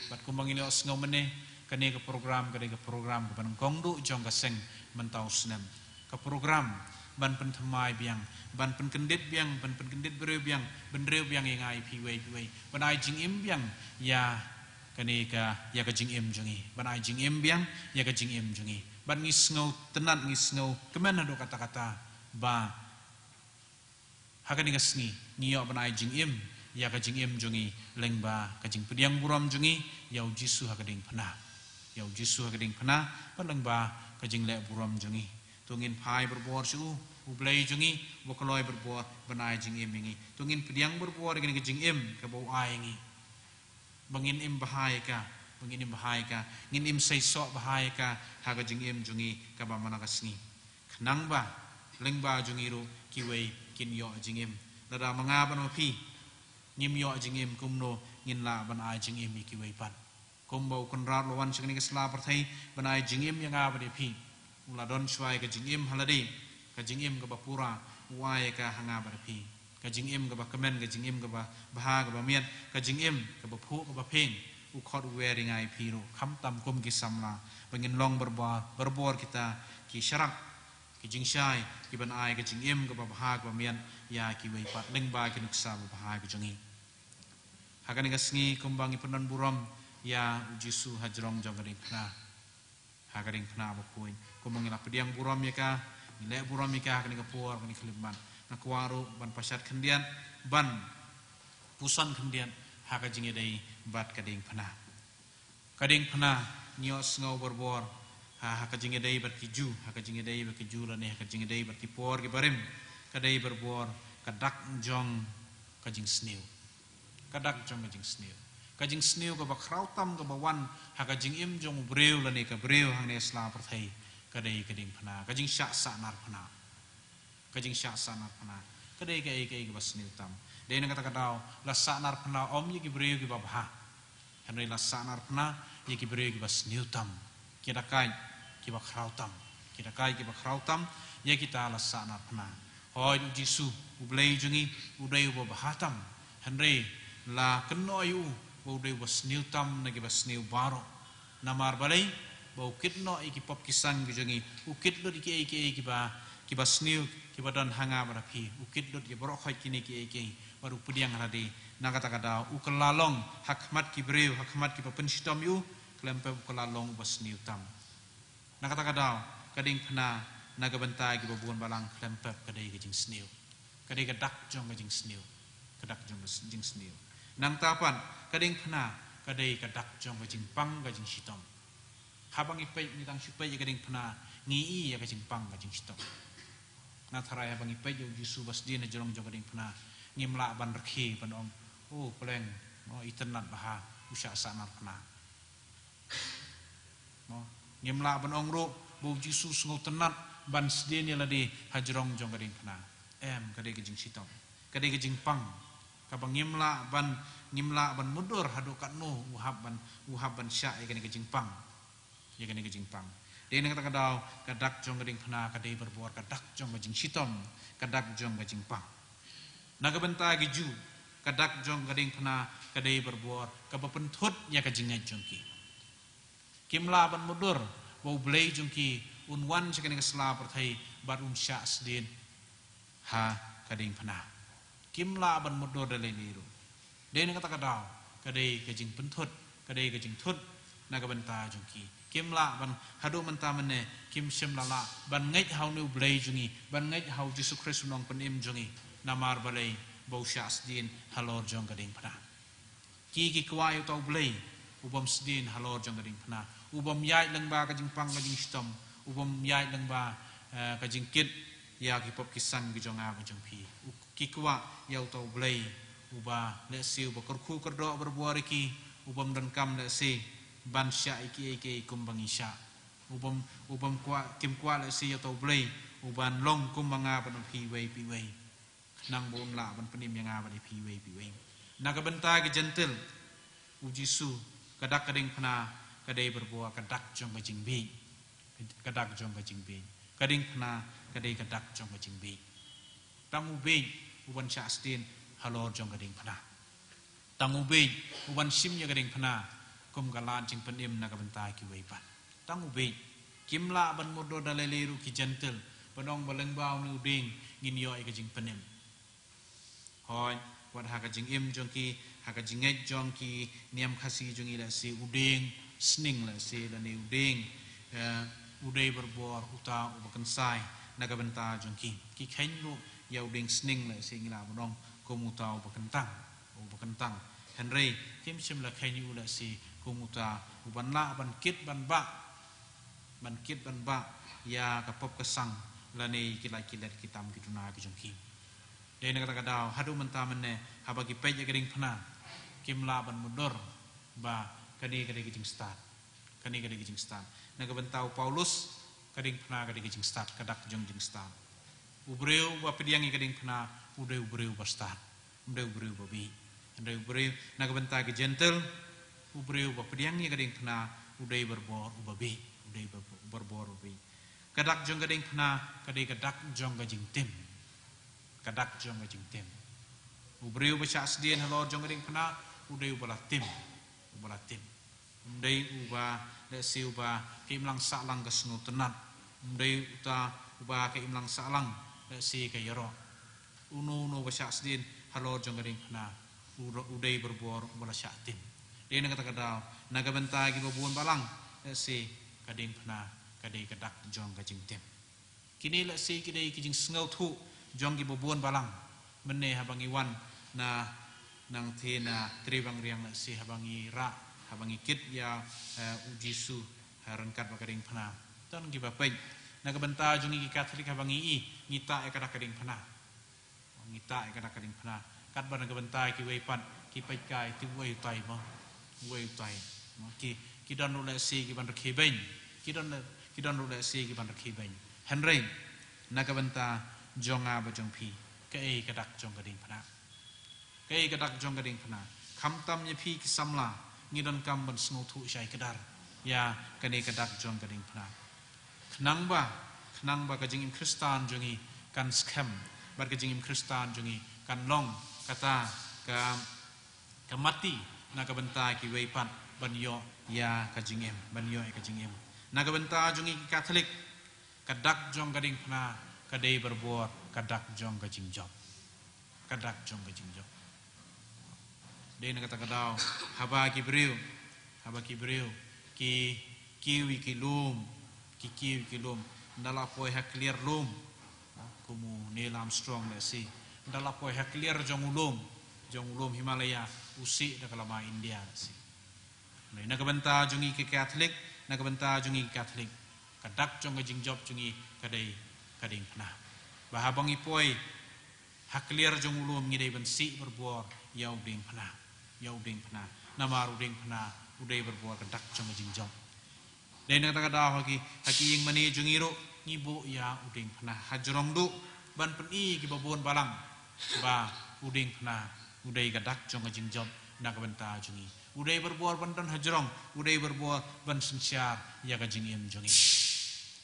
Bad kumba ngi la sngew mynne, kane ka program ka dei ka program kaba nyngkong duh jong ka seng mynta u snem. Ka program ban pynthymmai biang, ban pynkyndit biang, ban pynkyndit briew biang, ban briew biang ïa nga ïa phi iwei pa iwei, ban ai jingim biang ïa kane ka, ïa ka jingim jong ngi, ban ai jingim biang ïa ka jingim jong ngi. Bad ngi sngewtynnad, ngi sngewkmen haduh katta katta ba ha kane ka sngi ngi ïoh ban ai jingim ïa ka jingim jong ngi lyngba ka jingpdiang burom jong ngi ïa u Jisu ha ka diengphna, ïa u Jisu ha ka diengphna, bad lyngba ka jingleh burom jong ngi. To ngin phai barabor sha u, U Blei jong ngi uba kloi barabor ban ai jingim ïa ngi. To ngin pdiang barabor ïa kane ka jingim kaba u ai ïa ngi. Ba ngin im bha ïa ka, ba ngin im bha ïa ka, ngin im seisoh bha ïa ka ha ka jingim jong ngi kaba man la ka sngi. Khnang ba lyngba jong ngi ruh kiwei kin ïoh jingim. Lada ma nga bad ma phi ngim ïoh jingim, kumno ngin lah ban ai jingim ïa kiwei pat? Kumba u Kynrad u la wan sha kane ka sla pyrthei ban ai jingim ïa nga bad ïa phi. U la don shuwa ïa ka jingim ha lade, ka jingim kaba pura, u ai ïa ka ha nga bad ha phi. Ka jingim kaba kmen, ka jingim kaba bha, kaba miat, ka jingim kaba phuh, kaba phin. U khot u wer ïa nga ïa phi ruh, khamtam kum ki samla, ba ngin long barabor, barabor kita ki sharak, ki jingshai, ki ban ai ka jingim kaba bha, kaba miat ïa kiwei pat lyngba ki nuksa babha ka jong ngi. Ha kane ka sngi kumba ngi pyndon burom ïa u Jisu hajrong jong ka diengphna, ha ka diengphna bakhuid, kumba ngi la pdiang burom ïa ka, Ngi leh burom ïa ka ha kane ka por, kane ka khyllipmat. Nga kwah ruh ban pashat khyndiat, ban puson khyndiat ha ka jingïadei bad ka diengphna. Ka diengphna, ngi ïohsngew barabor ha, ha ka jingïadei bad ki Jiw, ha ka jingïadei bad ki Jiw lane ha ka jingïadei bad ki por kiba rim. Ka dei barabor ka dak jong ka jingsniew. Ka dak jong ka jingsniew. Ka jingsniew kaba khraw tam kaba wan ha ka jingim jong u briew lane ka briew hangne ha sla pyrthei, ka dei ka diengphna, ka jingshah sahnarphna. Ka jingshah sahnarphna ka dei kaei kaei kaba sniew tam. Dei na kata ka daw, la sahnarphna ym ïa ki briew kiba bha, hynrei la sahnarphna ïa ki briew kiba sniew tam, ki dakaid kiba khraw tam, ki dakaid kiba khraw tam, ïa kita la sahnarphna. Hooid, u Jisu, u Blei jong ngi, u dei uba bha tam, hynrei la kynnoh ïa u ba u dei uba sniew tam na kiba sniew baroh. Namar balei? Ba u kit noh ïa ki pop ki sang ki jong ngi, u kit lut ïa kiei kiei kiba, kiba sniew, kiba don ha nga bad ha phi. U kit lut ïa baroh khoit kine kiei kiei, bad u pdiang ha lade. Na kata ka daw u kylla long ha khmat ki briew, ha khmat kiba pynshitom ïa u, khlem pep u kylla long uba sniew tam. Na kata ka daw, ka diengphna, na ka bynta kiba bun balang, khlem pep ka dei ka jingsniew. Ka dei ka dak jong ka jingsniew. Ka dak jong ka s-, jingsniew. Nangta pat, ka diengphna ka dei ka dak jong ka jingpang, ka jingshitom. Haba ngi peit, ngi dang shu peit ïa ka diengphna, ngi i ïa ka jingpang, ka jingshitom. Nga tharai haba ngi peit ïa u Jisu ba sdien hajrong jong ka diengphna, ngim lah ban rkhie ban ong, "Oh, pleng, oh, itynnad bha, u shah sahnarphna." Mo, ngim lah ban ong ruh ba u Jisu u sngewtynnad ban sdien ïa lade hajrong jong ka diengphna. Em, ka dei ka jingshitom, ka dei ka jingpang, kaba ngim lah ban, ngim lah ban mutdur haduh katno u hap ban, u hap ban shah ïa kane ka jingpang. Ïa kane ka jingpang. Dei na kata ka daw, ka dak jong ka diengphna ka dei barabor ka dak jong ka jingshitom, ka dak jong ka jingpang. Na ka bynta ki Jiw, ka dak jong ka diengphna ka dei barabor kaba pynthut ïa ka jingngeit jong ki. Kim lah ban mutdur ba u Blei jong ki un wan sha kane ka sla pyrthei bad un shah sdien ha ka diengphna. Kim lah ban mutdur da lei lei ruh. Dei na kata ka daw, ka dei ka jingpynthut, ka dei ka jingthut na ka bynta jong ki. Kim lah ban, haduh mynta mynne, kim shym la lah ban ngeit ha une u Blei jong ngi, ban ngeit ha u Jisu Khrist u Nongpynim jong ngi. Namar balei? Ba u shah sdien halor jong ka diengphna. Ki, ki kwah ïa uta u Blei u bym sdien halor jong ka diengphna, u bym ïaid lyngba ka jingpang ka jingshitom, u bym ïaid lyngba, eh, ka jingkit ïa ki pop ki sang ki jong nga bad jong phi. U, ki kwah ïa uta u Blei uba lehse uba kyrkhu kyrdoh barabor ïa ki, u bym donkam lehse ban shah ïa kiei kiei kumba ngi shah. U bym, u bym kwah, kim kwah lehse ïa uta u Blei uban long kumba nga bad phi iwei pa iwei, khnang ba un lah ban pynim ïa nga bad ïa phi iwei pa iwei. Na ka bynta ki Jentil, u Jisu, ka dak ka diengphna ka dei barabor ka dak jong ka jingbieit. Ka dak jong ka jingbieit. Ka diengphna ka dei ka dak jong ka jingbieit. Tang u bieit uban shah sdien halor jong ka diengphna. Tang u bieit uban shim ïa ka diengphna kum ka lad jingpynim na ka bynta kiwei pat. Tang u bieit. Kim lah ban mutdur da lei lei ruh ki Jentil ban ong ba lyngba une u dieng ngin ïoh ïa ka jingpynim. Hooid, wat ha ka jingim jong ki, ha ka jingngeit jong ki niam Khasi jong ngi lehse u dieng sning lehse lane u dieng, eh, u dei barabor uta uba kynsai na ka bynta jong ki. Ki kheiñ ruh ïa u dieng sning lehse ngi lah ban ong kum uta uba kyntang, uba kyntang. Hynrei kim shym la kheiñ ïa u lehse kum uta uban lah ban kit ban bah, ban kit ban bah ïa ka pop ka sang lane ki lait ki let ki tam ki duna ki jong ki. Dei na kata ka daw, haduh mynta mynne, haba ki peit ïa ka diengphna, kim lah ban mutdur ba kane ka dei ka jingstad. Kane ka dei ka jingstad. Na ka bynta u Paulus, ka diengphna ka dei ka jingstad, ka dak jong jingstad. U briew uba pdiang ïa ka diengphna u dei u briew ba stad, um dei u briew ba bieit. Hynrei u briew na ka bynta ki Jentil, u briew uba pdiang ïa ka diengphna u dei barabor uba bieit, u dei bar-, barabor uba bieit. Ka dak jong ka diengphna ka dei ka dak jong ka jingtim. Ka dak jong ka jingtim. U briew uba shah sdien halor jong ka diengphna u dei uba la tim, uba la tim. Um dei uba lehse uba ka imlang sahlang ka sngewtynnad. Um dei uta uba ka imlang sahlang lehse ka ïaroh. Uno uno uba shah sdien halor jong ka diengphna u, u dei barabor uba la shah tim. Dei na kata ka daw, na ka bynta kiba bun balang, lehse ka diengphna ka dei ka dak jong ka jingtim. Kine lehse ki dei ki jingsngewthuh jong kiba bun balang. Mynne haba ngi wan na nangtei na Trei Bang Riang lehse haba ngi rah, haba ngi kit ïa, eh, u Jisu, ha ryngkat bad ka diengphna. Don kiba peit. Na ka bynta jong ngi ki Katholik haba ngi i, ngi tah ïa ka dak ka diengphna. Ngi tah ïa ka dak ka diengphna. Katba na ka bynta kiwei pat, ki peit kai, te uei utai mo. Uei utai. Mo, ki, ki don ruh lehse ki ban rkhie beiñ. Ki don, ki don ruh lehse ki ban rkhie beiñ. Hynrei, na ka bynta jong nga bad jong phi, kaei ka dak jong ka diengphna? Kaei ka dak jong ka diengphna? Khamtam ïa phi ki samla, ngi donkam ban sngewthuh shai kdar ïa kane ka dak jong ka diengphna. Khnang ba, khnang ba ka jingim Khristan jong ngi kan skhem, bad ka jingim Khristan jong ngi kan long kata ka, ka mati na ka bynta kiwei pat ban ïoh ïa ka jingim, ban ïoh ïa ka jingim. Na ka bynta jong ngi ki Katholik, ka dak jong ka diengphna ka dei barabor ka dak jong ka jingjop. Ka dak jong ka jingjop. Dei na kata ka daw, haba ki briew, haba ki briew ki kiew ïa ki lum, ki kiew ïa ki lum, ynda la poi ha kliar lum, kum u Neil Armstrong lehse, ynda la poi ha kliar jong u lum, jong u lum Himalaya, u sih da ka lama India lehse. Na ka bynta jong ngi ki Katholik, na ka bynta jong ngi ki Katholik, ka dak jong ka jingjop jong ngi ka dei ka diengphna. Ba haba ngi poi ha kliar jong u lum ngi dei ban sih barabor ïa u diengphna, ïa u diengphna. Namar u diengphna u dei barabor ka dak jong ka jingjop. Dei na kata ka daw ha ki, ha ki ïing mane jong ngi ruh ngi buh ïa u diengphna hajrong duh ban pyni ïa kiba bun balang ba u diengphna u dei ka dak jong ka jingjop na ka bynta jong ngi. U dei barabor ban don hajrong, u dei barabor ban synshar ïa ka jingim jong ngi.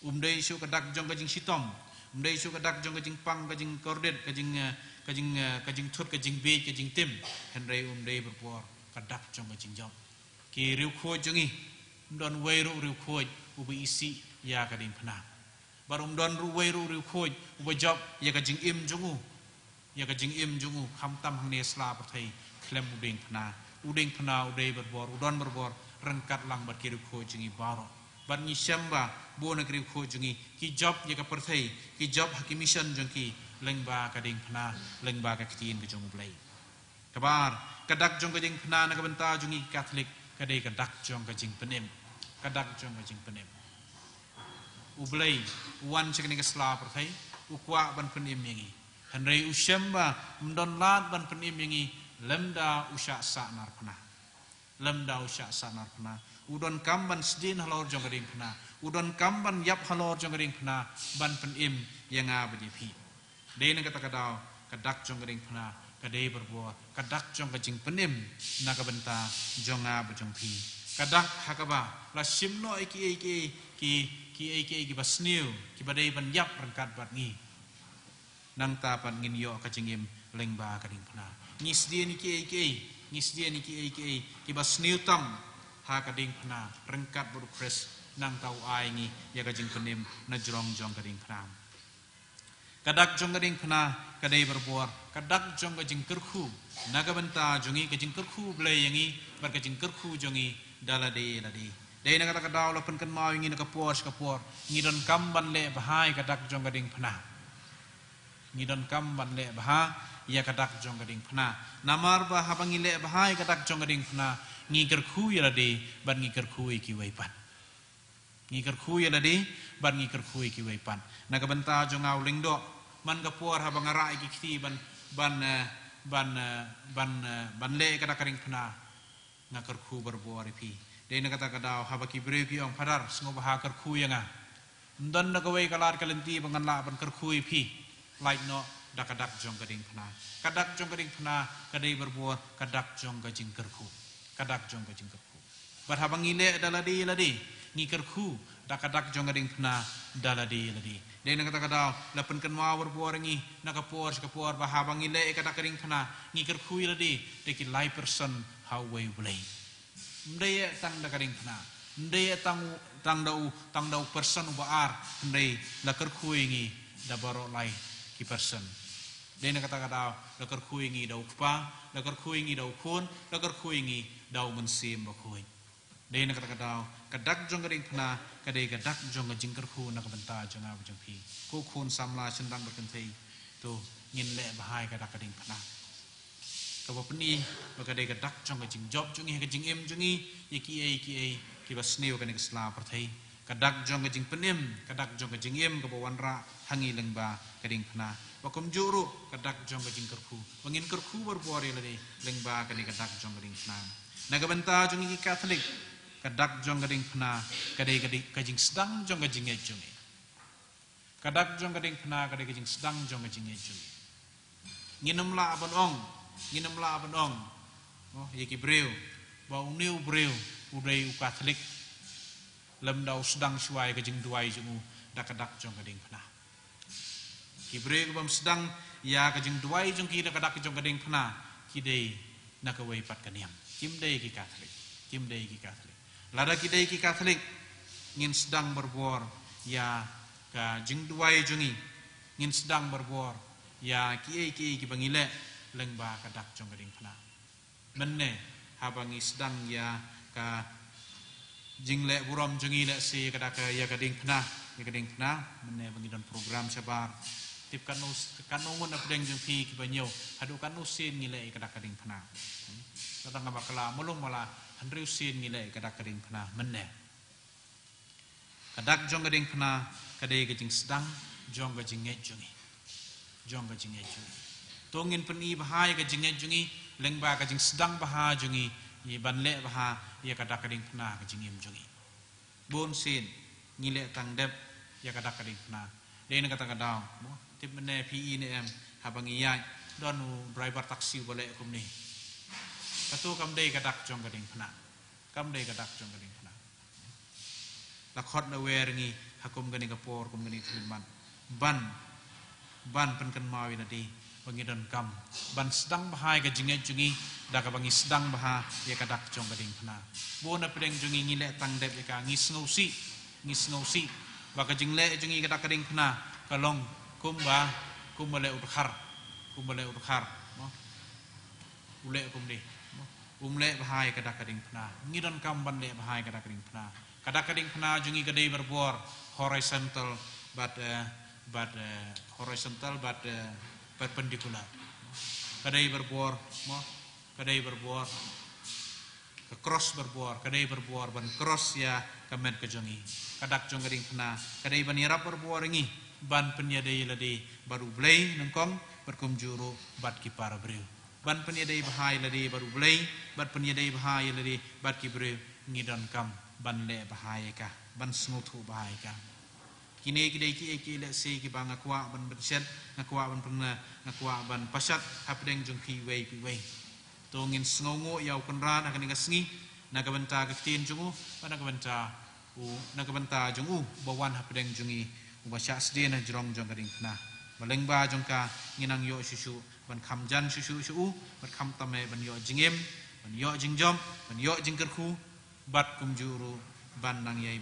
Um dei shuh ka dak jong ka jingshitom, um dei shuh ka dak jong ka jingpang, ka jingkordit, ka jing, eh, ka jing, eh, ka jingthut, ka jingbieit, ka jingtim. Hynrei um dei barabor ka dak jong ka jingjop. Ki riewkhuid jong ngi, um don uwei ruh u riewkhuid uba isih ïa ka diengphna. Bad um don ruh uwei ruh u riewkhuid uba jop ïa ka jingim jong u, ïa ka jingim jong u, khamtam hangne sla pyrthei, khlem u diengphna. U diengphna u dei barabor, u don barabor ryngkat lang bad ki riewkhuid jong ngi baroh. Bad ngi shem ba bun na ki riewkhuid jong ngi ki jop ïa ka pyrthei, ki jop ha ki mission jong ki lyngba ka diengphna, lyngba ka ktien ka jong U Blei. Kaba ar, ka dak jong ka diengphna na ka bynta jong ngi ki Katholik ka dei ka dak jong ka jingpynim. Ka dak jong ka jingpynim. U Blei u wan sha kane ka sla pyrthei, u kwah ban pynim ïa ngi. Hynrei u shem ba um don lad ban pynim ïa ngi lymda u shah sahnarphna. Lymda u shah sahnarphna. U donkam ban sdien halor jong ka diengphna. U donkam ban ïap halor jong ka diengphna ban pynim ïa nga bad ïa phi. Dei na kata ka daw, ka dak jong ka diengphna ka dei barabor ka dak jong ka jingpynim na ka bynta jong nga bad jong phi. Ka dak ha kaba la shim noh ïa kiei kiei ki, kiei kiei kiba sniew, kiba dei ban ïap ryngkat bad ngi. Nangta pat ngin ïoh ka jingim lyngba ka diengphna. Ngi sdien ïa kiei kiei, ngi sdien ïa kiei kiei kiba sniew tam ha ka diengphna ryngkat bad U Khrist. Nangta u ai ngi ïa ka jingpynim na jrong jong ka diengphna. Ka dak jong ka diengphna ka dei barabor ka dak jong ka jingkyrkhu na ka bynta jong ngi, ka jingkyrkhu Blei ïa ngi bad ka jingkyrkhu jong ngi da lade lade. Dei na kata ka daw la pynkynmaw ïa ngi na ka por sha ka por, ngi donkam ban leh bha ïa ka dak jong ka diengphna. Ngi donkam ban leh bha ïa ka dak jong ka diengphna. Namar ba haba ngi leh bha ïa ka dak jong ka diengphna, ngi kyrkhu ïa lade bad ngi kyrkhu ïa kiwei pat. Ngi kyrkhu ïa lade bad ngi kyrkhu ïa kiwei pat. Na ka bynta jong nga u Lyngdoh, man ka por haba nga rah ïa ki kti ban, ban, eh, ban, eh, ban, eh, ban leh ïa ka dak ka diengphna, nga kyrkhu barabor ïa phi. Dei na kata ka daw haba ki briew ki ong, "Phadar, sngewbha kyrkhu ïa nga." Ym don da kawei ka lad ka lynti ba ngan lah ban kyrkhu ïa phi lait noh da ka dak jong ka diengphna. Ka dak jong ka diengphna ka dei barabor ka dak jong ka jingkyrkhu. Ka dak jong ka jingkyrkhu. Bad haba ngi leh da lade lade, ngi kyrkhu da ka dak jong ka diengphna da lade lade. Dei na kata ka daw la pynkynmaw barabor ïa ngi na ka por sha ka por ba haba ngi leh ïa ka dak ka diengphna, ngi kyrkhu ïa lade da ki lai person ha uwei U Blei. Ym dei tang da ka diengphna, ym dei tang, tang da u, tang da u person uba ar, hynrei la kyrkhu ïa ngi da baroh lai ki person. Dei na kata ka daw la kyrkhu ïa ngi da u Kpa, la kyrkhu ïa ngi da u Khun, la kyrkhu ïa ngi da u Mynsiem Bakhuid. Dei na kata ka daw, ka dak jong ka diengphna ka dei ka dak jong ka jingkyrkhu na ka bynta jong nga bad jong phi. Ko khun samla shynrang bad kynthei, to ngin leh bha ïa ka dak ka diengphna. Kaba pyni ba ka dei ka dak jong ka jingjop jong ngi, ka jingim jong ngi ïa kiei kiei kiba sniew kane ka sla pyrthei. Ka dak jong ka jingpynim, ka dak jong ka jingim kaba wanrah ha ngi lyngba ka diengphna. Ba kumjuh ruh ka dak jong ka jingkyrkhu, ba ngin kyrkhu barabor ïa lade lyngba kane ka dak jong ka diengphna. Na ka bynta jong ngi ki Katholik, ka dak jong ka diengphna ka dei ka di-, ka jingsdang jong ka jingngeit jong ngi. Ka dak jong ka diengphna ka dei ka jingsdang jong ka jingngeit jong ngi. Ngin ym lah ban ong, ngin ym lah ban ong, oh, ïa ki briew ba une u briew u dei u Katholik lymda u sdang shuwa ïa ka jingduwai jong u da ka dak jong ka diengphna. Ki briew ki bym sdang ïa ka jingduwai jong ki da ka dak jong ka diengphna, ki dei na kawei pat ka niam. Kim dei ki Katholik, kim dei ki Katholik. Lada ki dei ki Katholik, ngin sdang barabor ïa ka jingduwai jong ngi, ngin sdang barabor ïa kiei kiei kiba ngi leh lyngba ka dak jong ka diengphna. Mynne haba ngi sdang ïa ka jingleh burom jong ngi lehse ïa ka dak, ïa ka diengphna, ïa ka diengphna, mynne ba ngi don program shabar. Tip katno, katno ngut na pdeng jong phi kiba ñiew haduh katno sien ngi leh ïa ka dak ka diengphna? Hmm. Lada nga bakla, mano mano, hynriew sien ngi leh ïa ka dak ka diengphna mynne. Ka dak jong ka diengphna ka dei ka jingsdang jong ka jingngeit jong ngi. Jong ka jingngeit jong ngi. To ngin pyni bha ïa ka jingngeit jong ngi lyngba ka jingsdang bha jong ngi, ïa ban leh bha ïa ka dak ka diengphna ha ka jingim jong ngi. Bun sien ngi leh tang dep ïa ka dak ka diengphna. Dei na kata ka daw, mo, tip mynne phi i ne em, haba ngi ïaid, don u driver taxi uba leh kumne. Kato kam dei ka dak jong ka diengphna. Kam dei ka dak jong ka diengphna. La khot la wer ngi ha kum kane ka por, kum kane ka khyllipmat, ban, ban pynkynmaw ïa lade ba ngi donkam ban sdang bha ïa ka jingngeit jong ngi da kaba ngi sdang bha ïa ka dak jong ka diengphna. Bun na pdeng jong ngi ngi leh tang dep ïa ka, ngi sngewsih, ngi sngewsih ba ka jingleh jong ngi ka dak ka diengphna ka long kumba, kumba leh u dkhar, kumba leh u dkhar, mo. U leh kumne, mo. Um leh bha ïa ka dak ka diengphna. Ngi donkam ban leh bha ïa ka dak ka diengphna. Ka dak ka diengphna jong ngi ka dei barabor horizontal bad, eh, bad, eh, horizontal bad, eh, perpendicular. Ka dei barabor, mo, ka dei barabor, ka cross barabor, ka dei barabor ban cross ïa ka met ka jong ngi. Ka dak jong ka diengphna ka dei ban ïarap barabor ïa ngi ban pynïadei ïa lade bad U Blei nyngkong, bad kumjuh ruh bad ki para briew. Ban pynïadei bha ïa lade bad U Blei, ban pynïadei bha ïa lade bad ki briew, ngi donkam ban leh bha ïa ka, ban sngewthuh bha ïa ka. Kine ki dei kiei kiei lehse kiba nga kwah ban pynshet, nga kwah ban pynna, nga kwah ban pashat hapdeng jong phi iwei pa iwei. To ngin sngewnguh ïa U Kynrad ha kane ka sngi, na ka bynta ka ktien jong u, bad na ka bynta u, na ka bynta jong u ba wan hapdeng jong ngi, uba shah sdien ha jrong jong ka diengphna. Ba lyngba jong ka ngin nang ïoh shuh shuh ban kham jan shuh shuh sha u, bad khamtam eh ban ïoh jingim, ban ïoh jingjop, ban ïoh jingkyrkhu, bad kumjuh ruh ban nang ïai,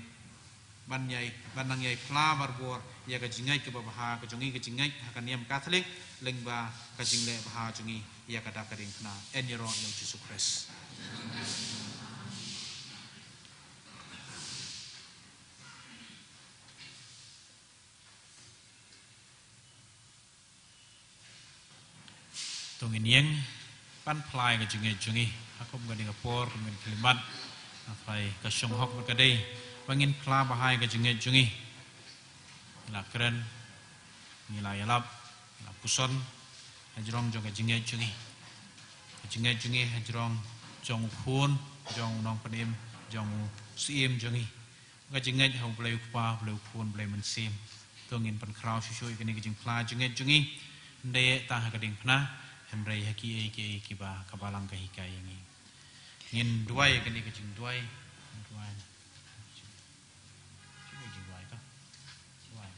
ban ïai, ban nang ïai phla barabor ïa ka jingngeit kaba bha ka jong ngi, ka jingngeit ha ka niam Katholik, lyngba ka jingleh bha jong ngi ïa ka dak ka diengphna. Yn ïaroh ïa U Jisu Khrist. To ngin ïeng ban phla ïa ka jingngeit jong ngi ha kum kane ka por, kum kane ka khyllipmat. Hynrei ka shong hok bad ka dei ba ngin phla bha ïa ka jingngeit jong ngi. Ngi la kren, ngi la ïalap, ngi la puson ha jrong jong ka jingngeit jong ngi. Ka jingngeit jong ngi ha jrong jong u khun, jong u nongpynim, jong u syiem jong ngi. Ka jingngeit ha U Blei U Kpa, U Blei U Khun, U Blei Mynsiem. To ngin pynkhraw shuh shuh ïa kane ka jingphla jingngeit jong ngi. Ym dei tang ha ka diengphna, hynrei ha kiei kiei kiba ka Balang ka hikai ïa ngi. Ngin duwai ïa kane ka jingduwai. Duwai. Jingduwai to. Duwai.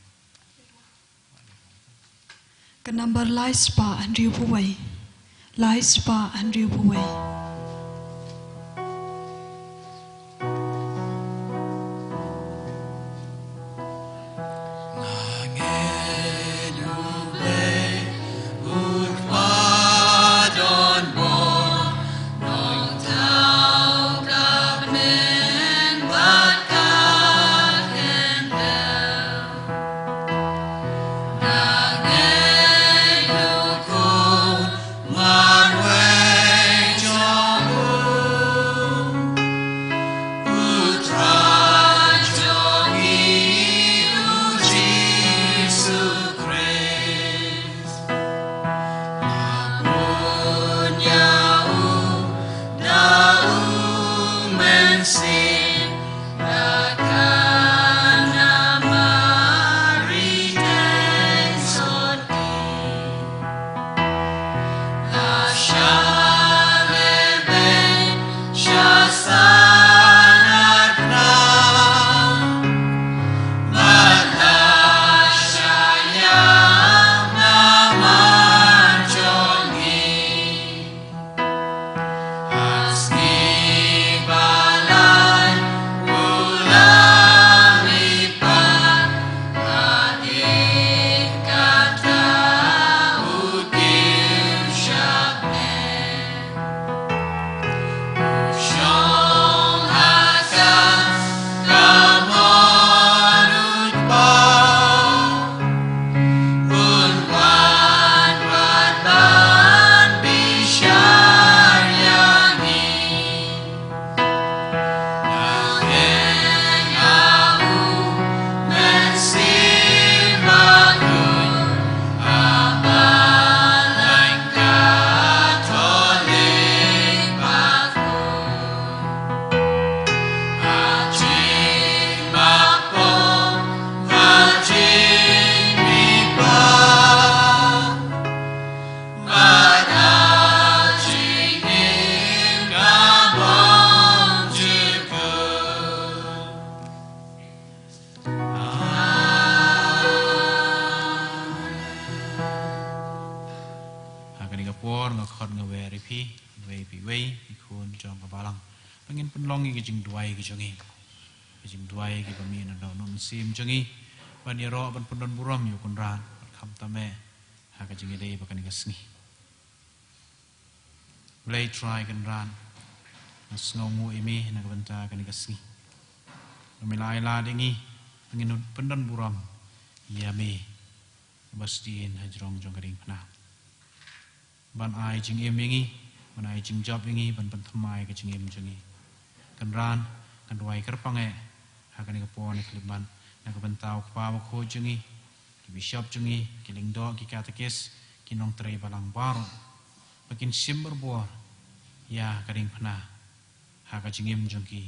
Ka number lai spah hynriew phew wei. Lai spah hynriew phew wei. Kane ka por nga khot nga wer ïa phi, wei phi wei, phi khun jong ka balang. Ba ngin pynlong ïa ka jingduwai ka jong ngi. Ka jingduwai ka ba mih na dohnud mynsiem jong ngi. Ban ïaroh ban pyndon burom ïa u Kynrad, bad khamtam eh ha ka jingïadei bad kane ka sngi. Blei Trai Kynrad, nga sngewnguh ïa me na ka bynta kane ka sngi. Ba me la ai lad ïa ngi, ba ngin pyndon burom ïa me. Ba sdien ha jrong jong ka diengphna. Ban ai jingim ïa ngi, ban ai jingjop ïa ngi, ban pynthymmai ka jingim jong ngi. Kynrad, nga duwai kyrpang eh ha kane ka por ne khyllipmat, na ka bynta u kpa bakhuid jong ngi, ki bishop jong ngi, ki lyngdoh, ki katekis, ki nongtrei balang baroh. Ba kin shim barabor ïa ka diengphna ha ka jingim jong ki.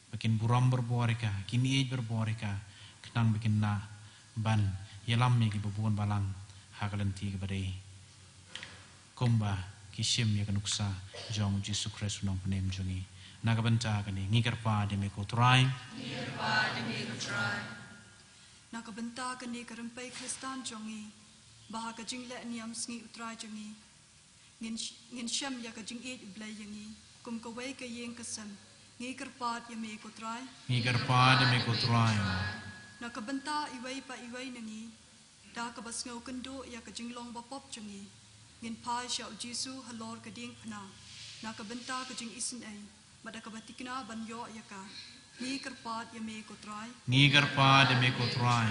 Ba kin burom barabor ïa ka, kin ïeit barabor ïa ka, khnang ba kin lah ban ïalam ïa ki babun balang ha ka lynti kaba dei. Kumba ki shim ïa ka nuksa jong u Jisu Khrist u nongpynim jong ngi. Na ka bynta kane, ngi kyrpad ïa me ko Trai. Ngi kyrpad ïa me ko Trai. Na ka bynta kane ka rympei Khristan jong ngi, ba ha ka jingleh niam sngi u Trai jong ngi, ngin sh-, ngin shem ïa ka jingïeit u Blei ïa ngi, kum kawei ka ïing ka sem. Ngi kyrpad ïa me ko Trai. Ngi kyrpad ïa me ko Trai. Na ka bynta iwei pa iwei na ngi, da kaba sngew kynduh ïa ka jinglong bapop jong ngi, ngin phai sha u Jisu halor ka diengphna, na ka bynta ka jingisynei, bad da kaba thikna ban ïoh ïa ka. Ngi kyrpad ïa me ko Trai. Ngi kyrpad ïa me ko Trai.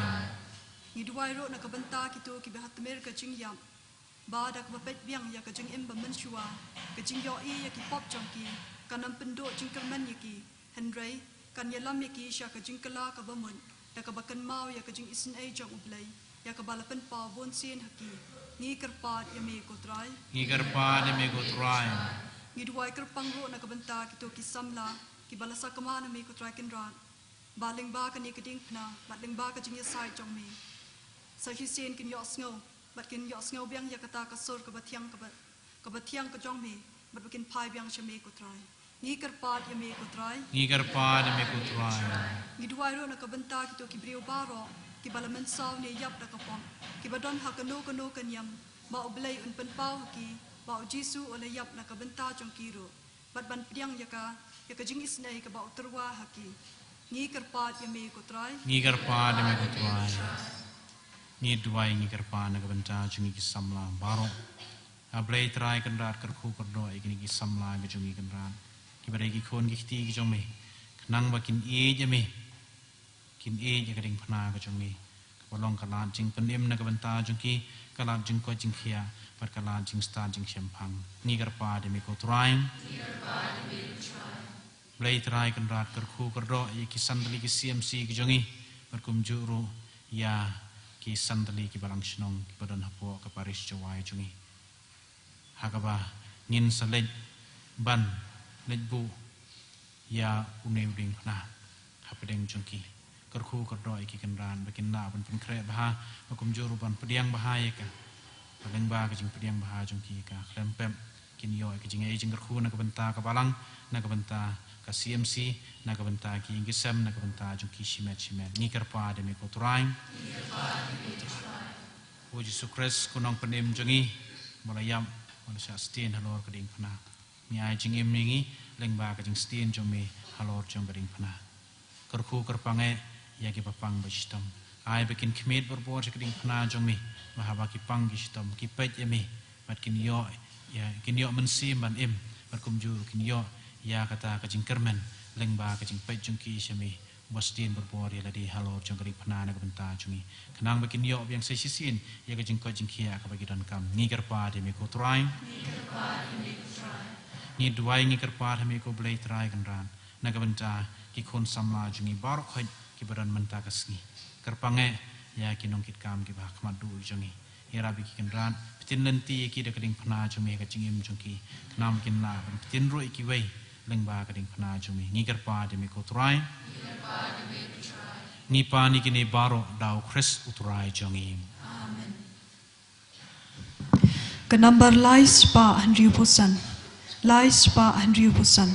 Ngi duwai ruh na ka bynta kito kiba ha tmier ka jingïap, ba da kaba peit biang ïa ka jingim ba mynshuwa, ka jingïohi ïa ki pop jong ki, kan ym pynduh jingkyrmen ïa ki, hynrei kan ïalam ïa ki sha ka jingkylla kaba mut, da kaba kynmaw ïa ka jingisynei jong u Blei, ïa kaba la pynpaw bunsien ha ki. Ngi kyrpad ïa me ko Trai. Ngi kyrpad ïa me ko Trai. Ngi duwai kyrpang ruh na ka bynta kito ki samla kiba la sakma na me ko Trai Kynrad, ba lyngba kane ka diengphna, bad lyngba ka jingïasaid jong me, sa shisien kin ïohsngew, bad kin ïohsngew biang ïa kata ka sur kaba thiang kaba, kaba thiang ka jong me, bad ba kin phai biang sha me ko Trai. Ngi kyrpad ïa me ko Trai. Ngi kyrpad ïa me ko Trai. Ngi duwai ruh na ka bynta kito ki briew baroh kiba la mynsaw ne ïap da ka pop, kiba don ha kano kano ka niam, ba u Blei un pynpaw ha ki ba u Jisu u la ïap na ka bynta jong ki ruh, bad ban pdiang ïa ka, ïa ka jingisynei kaba u tyrwa ha ki. Ngi kyrpad ïa me ko Trai. Ngi kyrpad ïa me ko Trai. Ngi duwai, ngi kyrpad na ka bynta jong ngi ki samla baroh. A Blei Trai Kynrad, kyrkhu kyrdoh ïa kine ki samla ki jong ngi Kynrad, kiba dei ki khun ki kti ki jong me, khnang ba kin ïeit ïa me, kin ïeit ïa ka diengphna ka jong me, kaba long ka lad jingpynim na ka bynta jong ki, ka lad jingkoit jingkhiah, bad ka lad jingstad jingshemphang. Ngi kyrpad ïa me ko Trai. Blei Trai Kynrad, kyrkhu kyrdoh ïa ki san tylli ki C M C ki jong ngi, bad kumjuh ruh ïa ki san tylli ki balang shnong kiba don hapoh ka parish Jowai jong ngi, ha kaba ngin sa leit ban leit buh ïa une u diengphna hapdeng jong ki. Kyrkhu kyrdoh ïa ki Kynrad, ba kin lah ban pynkhreh bha, ba kumjuh ruh ban pdiang bha ïa ka, ba lyngba ka jingpdiang bha jong ki, ka khlem pep kin ïoh ïa ka jingïeit jingkyrkhu na ka bynta ka balang, na ka bynta ka C M C, na ka bynta ki ïing ki sem, na ka bynta jong ki shimet shimet. Ngi kyrpad ïa me ko Trai. Ngi kyrpad ïa me ko Trai. O Jisu Khrist, ko Nongpynim jong ngi, ba la ïap, ba la shah sdien halor ka diengphna. Ngi ai jingim ïa ngi lyngba ka jingsdien jong me halor jong ka diengphna. Kyrkhu kyrpang eh ïa kiba pang ba shitom. Ai ba kin khmied barabor sha ka diengphna jong me, ba haba ki pang ki shitom, ki peit ïa me, bad kin ïoh, ïa, kin ïoh mynsiem ban im, bad kumjuh ruh kin ïoh ïa kata ka jingkyrmen lyngba ka jingpeit jong ki sha me, ba sdien barabor ïa lade halor jong ka diengphna na ka bynta jong ngi, khnang ba kin ïoh biang sa shisien ïa ka jingkoit jingkhiah kaba ki donkam. Ngi kyrpad ïa me ko Trai. Ngi kyrpad ïa me ko Trai. Ngi duwai, ngi kyrpad ha me ko Blei Trai Kynrad, na ka bynta ki khun samla jong ngi baroh khoit kiba don mynta ka sngi. Kyrpang eh ïa ki nongkitkam kiba ha khmat duh jong ngi. Ïarap ïa ki Kynrad, pyntin lynti ïa ki da ka diengphna jong me ha ka jingim jong ki, khnang ba kin lah ban pyntin ruh ïa kiwei lyngba ka diengphna jong me. Ngi kyrpad ïa me ko Trai. Ngi pan ïa kine baroh da u Khrist u Trai jong ngi. Amen. Ka nambar lai spah hynriewphew san. Lai spah hynriewphew san.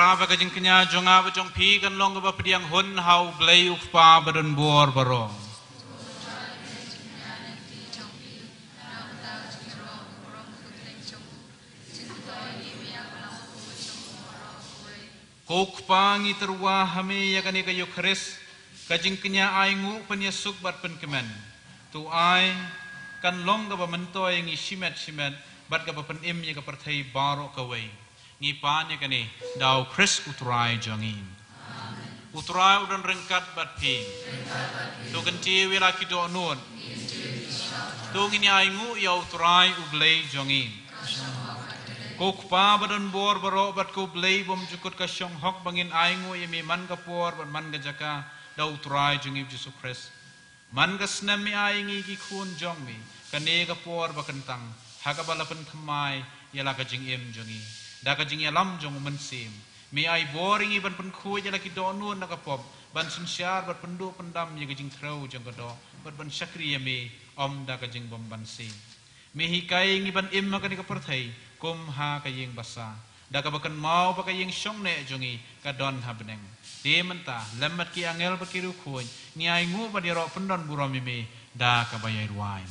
Ba ka jingkñia jong nga bad jong phi kan long kaba pdiang hun ha U Blei U Kpa badonbor baroh. Ko Kpa, ngi tyrwa ha me ïa kane ka Eukharist, ka jingkñia ainguh, pynïasuk bad pynkmen. To ai kan long kaba myntoi ïa ngi shimet shimet bad kaba pynim ïa ka pyrthei baroh kawei. Ngi pan ïa kane da U Khrist U Trai jong ngi. U Trai u don ryngkat bad phi. To kyntiew ïa la ki dohnud. To ngin ïa ainguh ïa U Trai U Blei jong ngi. Ko Kpa badonbor baroh bad ko Blei bymjukut, ka shong hok ba ngin ainguh ïa me man ka por bad man ka jaka da U Trai jong ngi U Jisu Khrist. Man ka snem me ai ïa ngi ki khun jong me kane ka por ba kyntang, ha kaba la pynthymmai ïa la ka jingim jong ngi da ka jingïalam jong U Mynsiem. Me ai bor ïa ngi ban pynkhuid ïa la ki dohnud na ka pop, ban synshar bad pynduh pyndam ïa ka jingkhrew jong ka doh, bad ban shakri ïa me ym da ka jingbymbanse. Me hikai ïa ngi ban im ha kane ka pyrthei kum ha ka ïing basa, da kaba kynmaw ba ka ïing shongneh jong ngi ka don ha bneng. Te mynta lem bad ki angel bad ki riewkhuid, ngi ainguh bad ïaroh pyndonburom ïa me da kaba ïai rwai.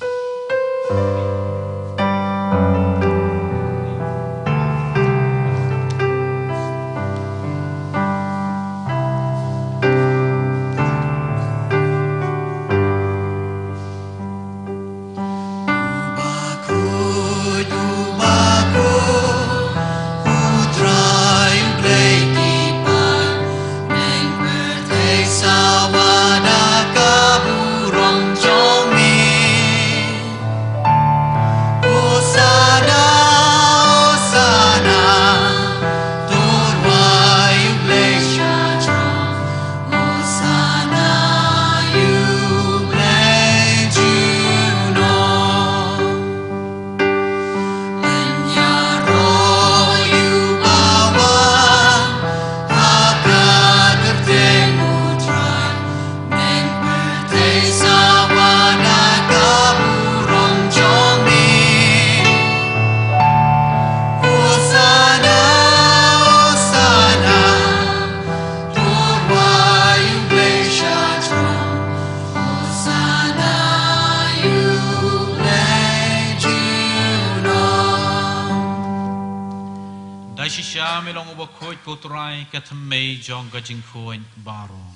Da shisha me long uba khuid, ko Trai, ka thymmei jong ka jingkhuid baroh.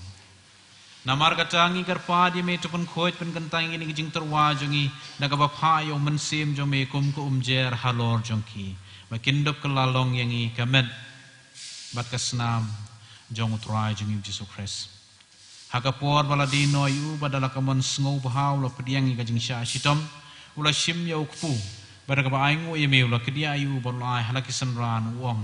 Namar kata ngi kyrpad ïa me, to pynkhuid pynkyntang ïa kane ka jingtyrwa jong ngi da kaba phah ïa U Mynsiem jong me kum ka umjer halor jong ki, ba kin dup kylla long ïa ngi ka met bad ka snam jong U Trai jong ngi U Jisu Khrist. Ha ka por ba la die noh ïa u, bad da la ka mon sngewbha u la pdiang ïa ka jingshah shitom, u la shim ïa u kpu, bad da kaba ainguh ïa me u la kdiah ïa u bad u la ai ha la ki synran, u ong: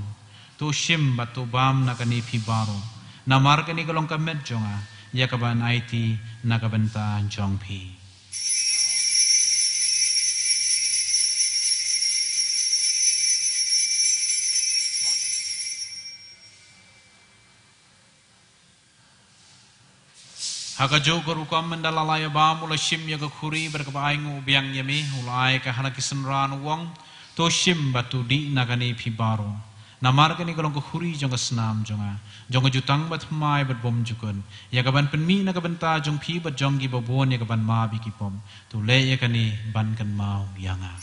To shim bad to bam na kane phi baroh, namar kane ka long ka met jong nga, ïa kaban aiti na ka bynta jong phi. Ha kajuh ka rukom, ynda la la ïa bam, u la shim ïa ka khuri bad kaba ainguh biang ïa me, u la ai ka ha la ki synran, u ong: To shim bad to dih na kane phi baroh, namar kane ka long ka khuri jong ka snam jong nga, jong ka jutang bathymmai bad bymjukut, ïa kaban pynmih na ka bynta jong phi bad jong kiba bun ïa kaban map ïa ki pop. To leh ïa kane ban kynmaw ïa nga.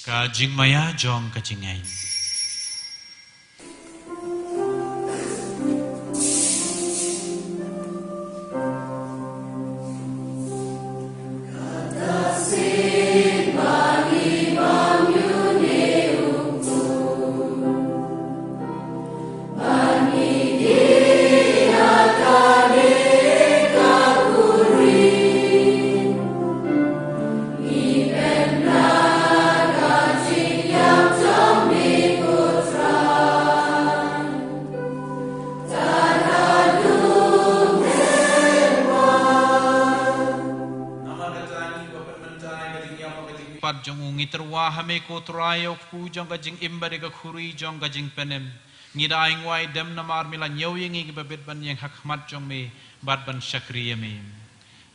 Ka jingmaïa jong ka jingngeit. Pat jong u, ngi tyrwa ha me ko Trai, ïa u kpu jong ka jingim bad ïa ka khuri jong ka jingpynim. Ngi da ai nguh ai dem namar me la ñiew ïa ngi kiba bit ban ïeng ha khmat jong me, bad ban shakri ïa me.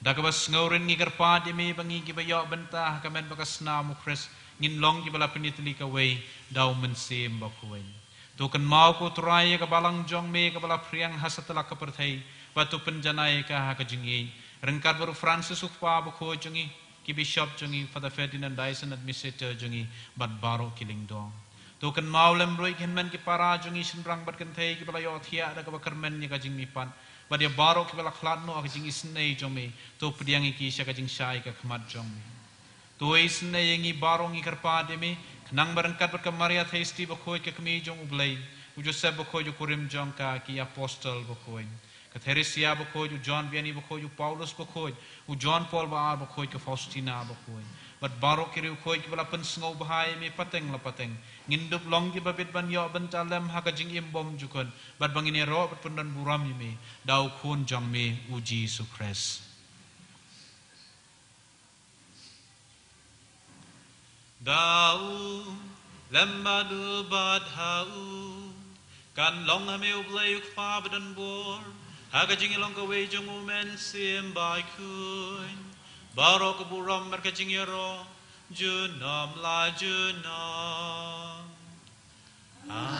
Da kaba sngewrit ngi kyrpad ïa me ba ngi kiba ïoh bynta ha ka met bad ka snam u Khrist ngin long kiba la pynïatylli kawei da u Mynsiem Bakhuid. To kynmaw ko Trai ïa ka balang jong me kaba la phriang ha satlak ka pyrthei, bad to pynjanai ïa ka ha ka jingïeit ryngkat bad u Francis u kpa bakhuid jong ngi, ki bishop jong ngi, Father Ferdinand Dyson administrator jong ngi, bad baroh ki lyngdoh. To kynmaw lem ruh ïa ki hynmen ki para jong ngi shynrang bad kynthei kiba la ïohthiah da kaba kyrmen ïa ka jingmihpat, bad ïa baroh kiba la khlad noh ha ka jingisynei jong me, to pdiang ïa ki sha ka jingshai ka khmat jong me. To isynei ïa ngi baroh ngi kyrpad ïa me, khnang ba ryngkat bad ka Maria Theisotti bakhuid ka kmie jong u Blei, u Joseph bakhuid u kurim jong ka, ki apostol bakhuid, ka Theresia bakhuid, u John Vianney bakhuid, u Paulus bakhuid, u John Paul ba ar bakhuid, ka Faustina bakhuid, bad baroh ki riewkhuid kiba la pynsngewbha ïa me pateng la pateng, ngin dup long kiba bit ban ïoh bynta lem ha ka jingim bymjukut, bad ba ngin ïaroh bad pyndonburom ïa me da u Khun jong me u Jisu Khrist. Da u, lem bad u, bad ha u, kan long ha me u Blei u Kpa badonbor, ha ka jingïalong kawei jong u Mynsiem Bakhuid, baroh ka burom bad ka jingïaroh junom la junom. Amen.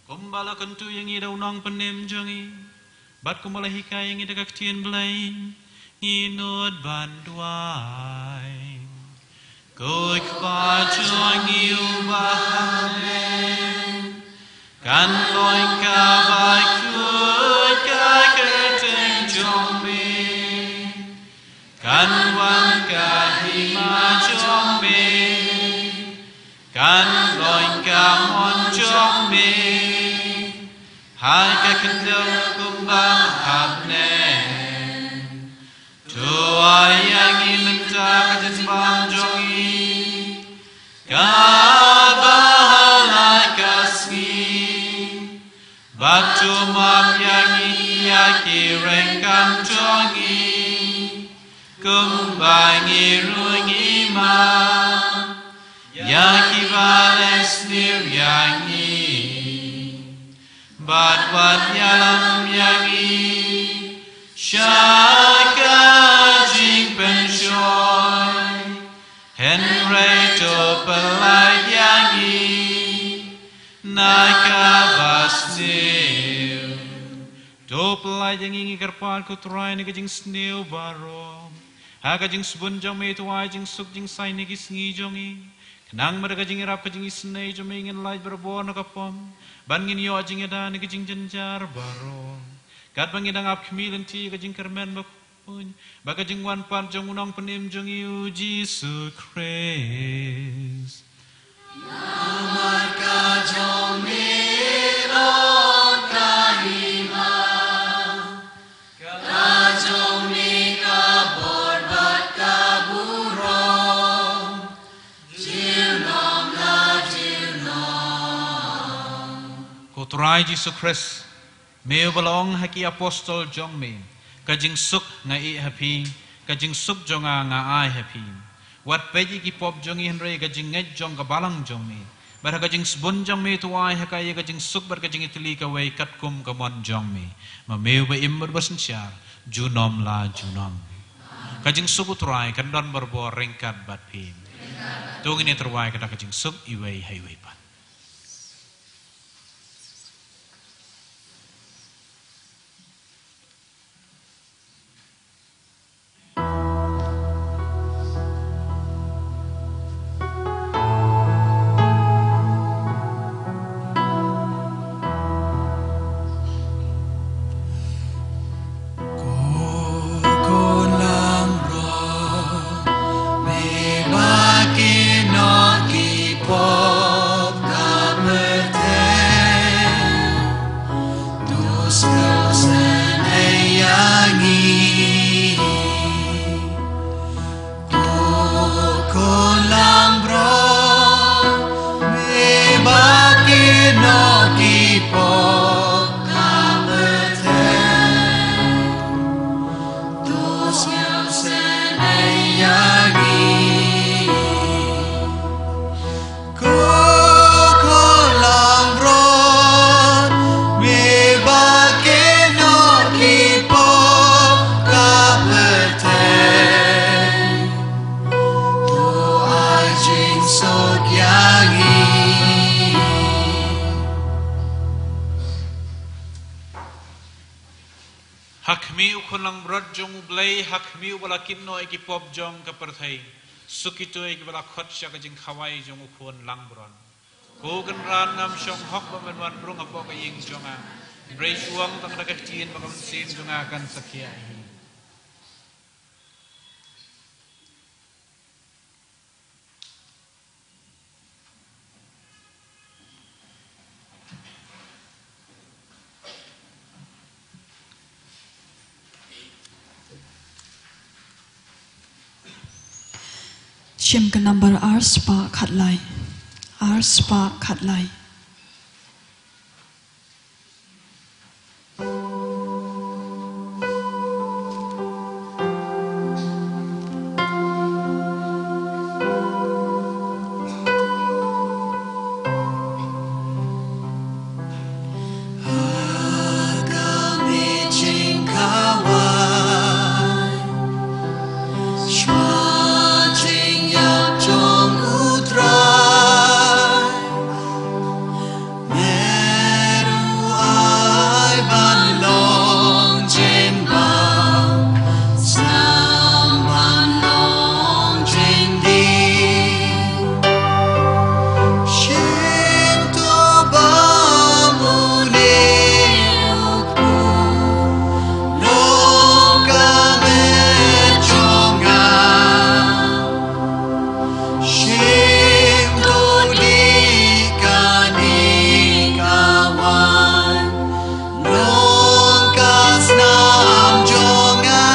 Kumba la kyntu ïa ngi da u Nongpynim jong ngi, bad kumba la hikai ïa ngi da ka ktien Blei, ngin nud ban duwai. Ko Kpa jong ngi uba ha bneng, kan long ka bakhuid ka kyrteng jong me. Kan wan ka hima jong me, kan long ka mon jong me, ha ka khyndew kumba ha bneng. To ai ïa ngi mynta ka jingbam jong ngi, kaba ha la ka sngi. Bad to map ïa ngi ïa ki ryngkat jong ngi, kumba ngi ruh ngi map ïa kiba la sniew ïa ngi. Bad wat ïalam ïa ngi sha ka jingpynshoi, hynrei to pyllait ïa ngi na kaba sniew. To pyllait ïa ngi, ngi kyrpad ko Trai, na ka jingsniew baroh. Ha ka jingsbun jong me to ai jingsuk jingsaiñ na ki sngi jong ngi, khnang ba da ka jingïarap ka jingisynei jong me ngin lait barabor na ka pop, ban ngin ïoh jingïada na ka jingjynjar baroh, katba ngi dang ap khmih lynti ka jingkyrmen ba bad ka jingwan pat jong u Nongpynim jong ngi u Jisu Khrist. Namar ka jong me long ka hima, ka jong me ka bor bad ka burom, junom la junom. Ko Trai Jisu Khrist, me uba la ong ha ki apostol jong me, ka jingsuk nga ïeh ha phi, ka jingsuk jong nga nga ai ha phi. Wat peit ïa ki pop jong ngi hynrei ka jingngeit jong ka balang jong me. Bad ha ka jingsbun jong me to ai ha ka ïa ka jingsuk bad ka jingïatylli kawei katkum ka mon jong me. Ma me uba im bad uba synshar junom la junom. Ka jingsuk u Trai kan don barabor ryngkat bad phi. To ngin ïa tyrwa ïa kata ka jingsuk iwei ha iwei pat. Ko Khun langbrot, me ba kynnoh ki pop ka pyrthei, to sngewsynei ïa ngi. Ko Khun langbrot, me ba kynnoh ki pop ka pyrthei, to sngewsynei ïa ngi. Ko Ha khmih u Khun langbrot jong U Blei, ha khmih uba la kit noh ïa ki pop jong ka pyrthei, suk kito ïa kiba la khot sha ka jingkhawai jong u Khun langbrot. Ko Kynrad, ngam shong hok ba men wan rung hapoh ka ïing jong nga. Hynrei shu ong tang da ka ktien bad ka mynsiem jong nga kan sa khia ïa hi. Shim ka number ar spah khatlai. Ar spah khatlai. Shim dudi kane ka wan, long ka snam jong nga.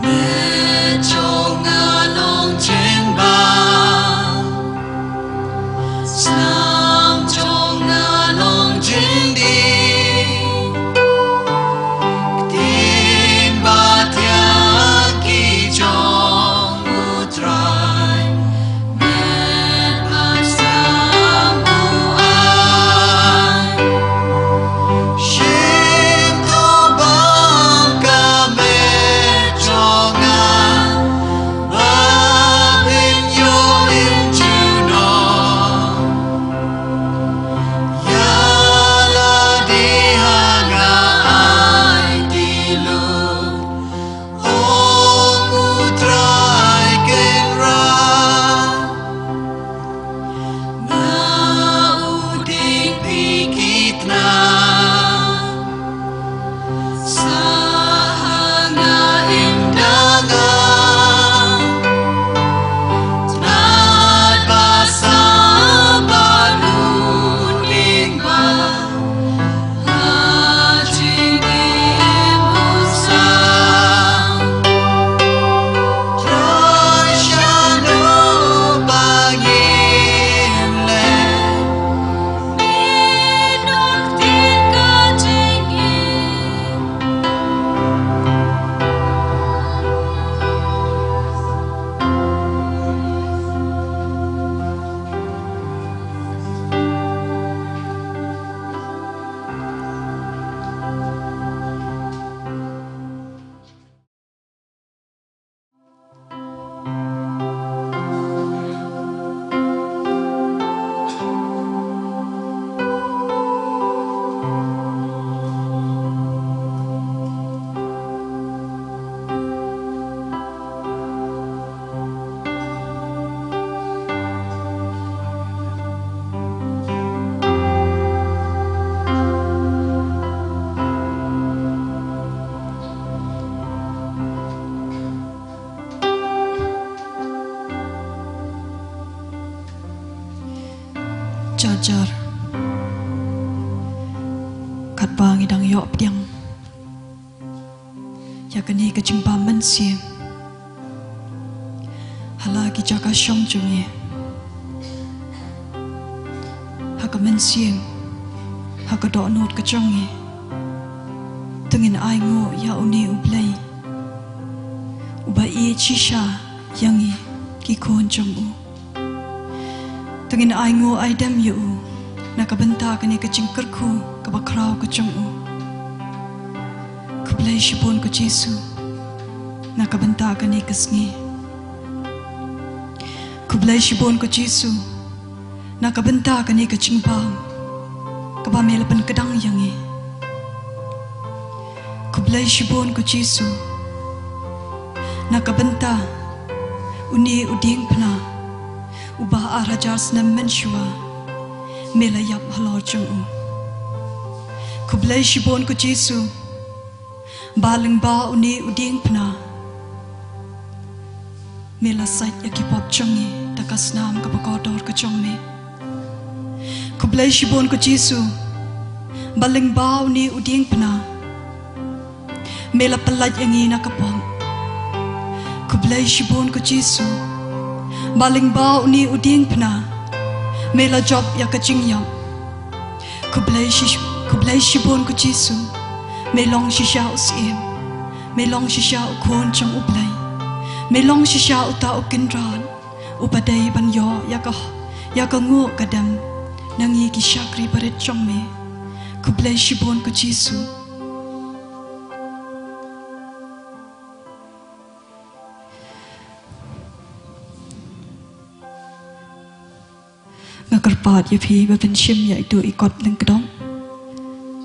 Met jong nga long jingbam. Snam jong nga long jingdih. Ktien bad ïa ki jong U Trai. Met bad snam u ai. Shim to bang ka met jong nga. Ba phin ïoh im junom. Ïa lade ha nga ai kylluid. Ong U Trai Kynrad. Nga u dieng phi ki tnat. Sa ha nga im da nga. Tnat ba sah bad u dieng ba ha jingim u sah. Trai shano ba ngin leh. Jar jar. Katba ngi dang ïoh pdiang ïa kane ka jingbam mynsiem ha la ki jaka shong jong ngi, ha ka mynsiem, ha ka dohnud ka jong ngi, to ngin ainguh ïa une U Blei uba ïeit shisha ïa ngi ki khun jong u. To ngin ainguh aidem ïa u na ka bynta kane ka jingkyrkhu kaba khraw ka jong u. Khublei shibun ko Jisu na ka bynta kane ka sngi. Khublei shibun ko Jisu na ka bynta kane ka jingbam kaba me la pynkdang ïa ngi. Khublei shibun ko Jisu. Na ka bynta une u diengphna uba ar hajar snem mynshuwa me la ïap halor jong u. Khublei shibun ko Jisu. Ba lyngba une u diengphna me la sait ïa ki pop jong ngi da ka snam kaba kordor ka jong me. Khublei shibun ko Jisu. Ba lyngba une u diengphna me la pyllait ïa ngi na ka pop. Khublei shibun ko Jisu. Ba lyngba une u diengphna me la jop ïa ka jingïap. Khublei shi-, khublei shibun ko Jisu. Me long shisha u Syiem. Me long shisha u Khun jong U Blei. Me long shisha uta u Kynrad uba dei ban ïoh ïa ka, ïa ka nguh ka dem na ngi ki shakri barit jong me. Khublei shibun ko Jisu. Nga kyrpad ïa phi ba phin shim ïa ito i kot lyngkdong.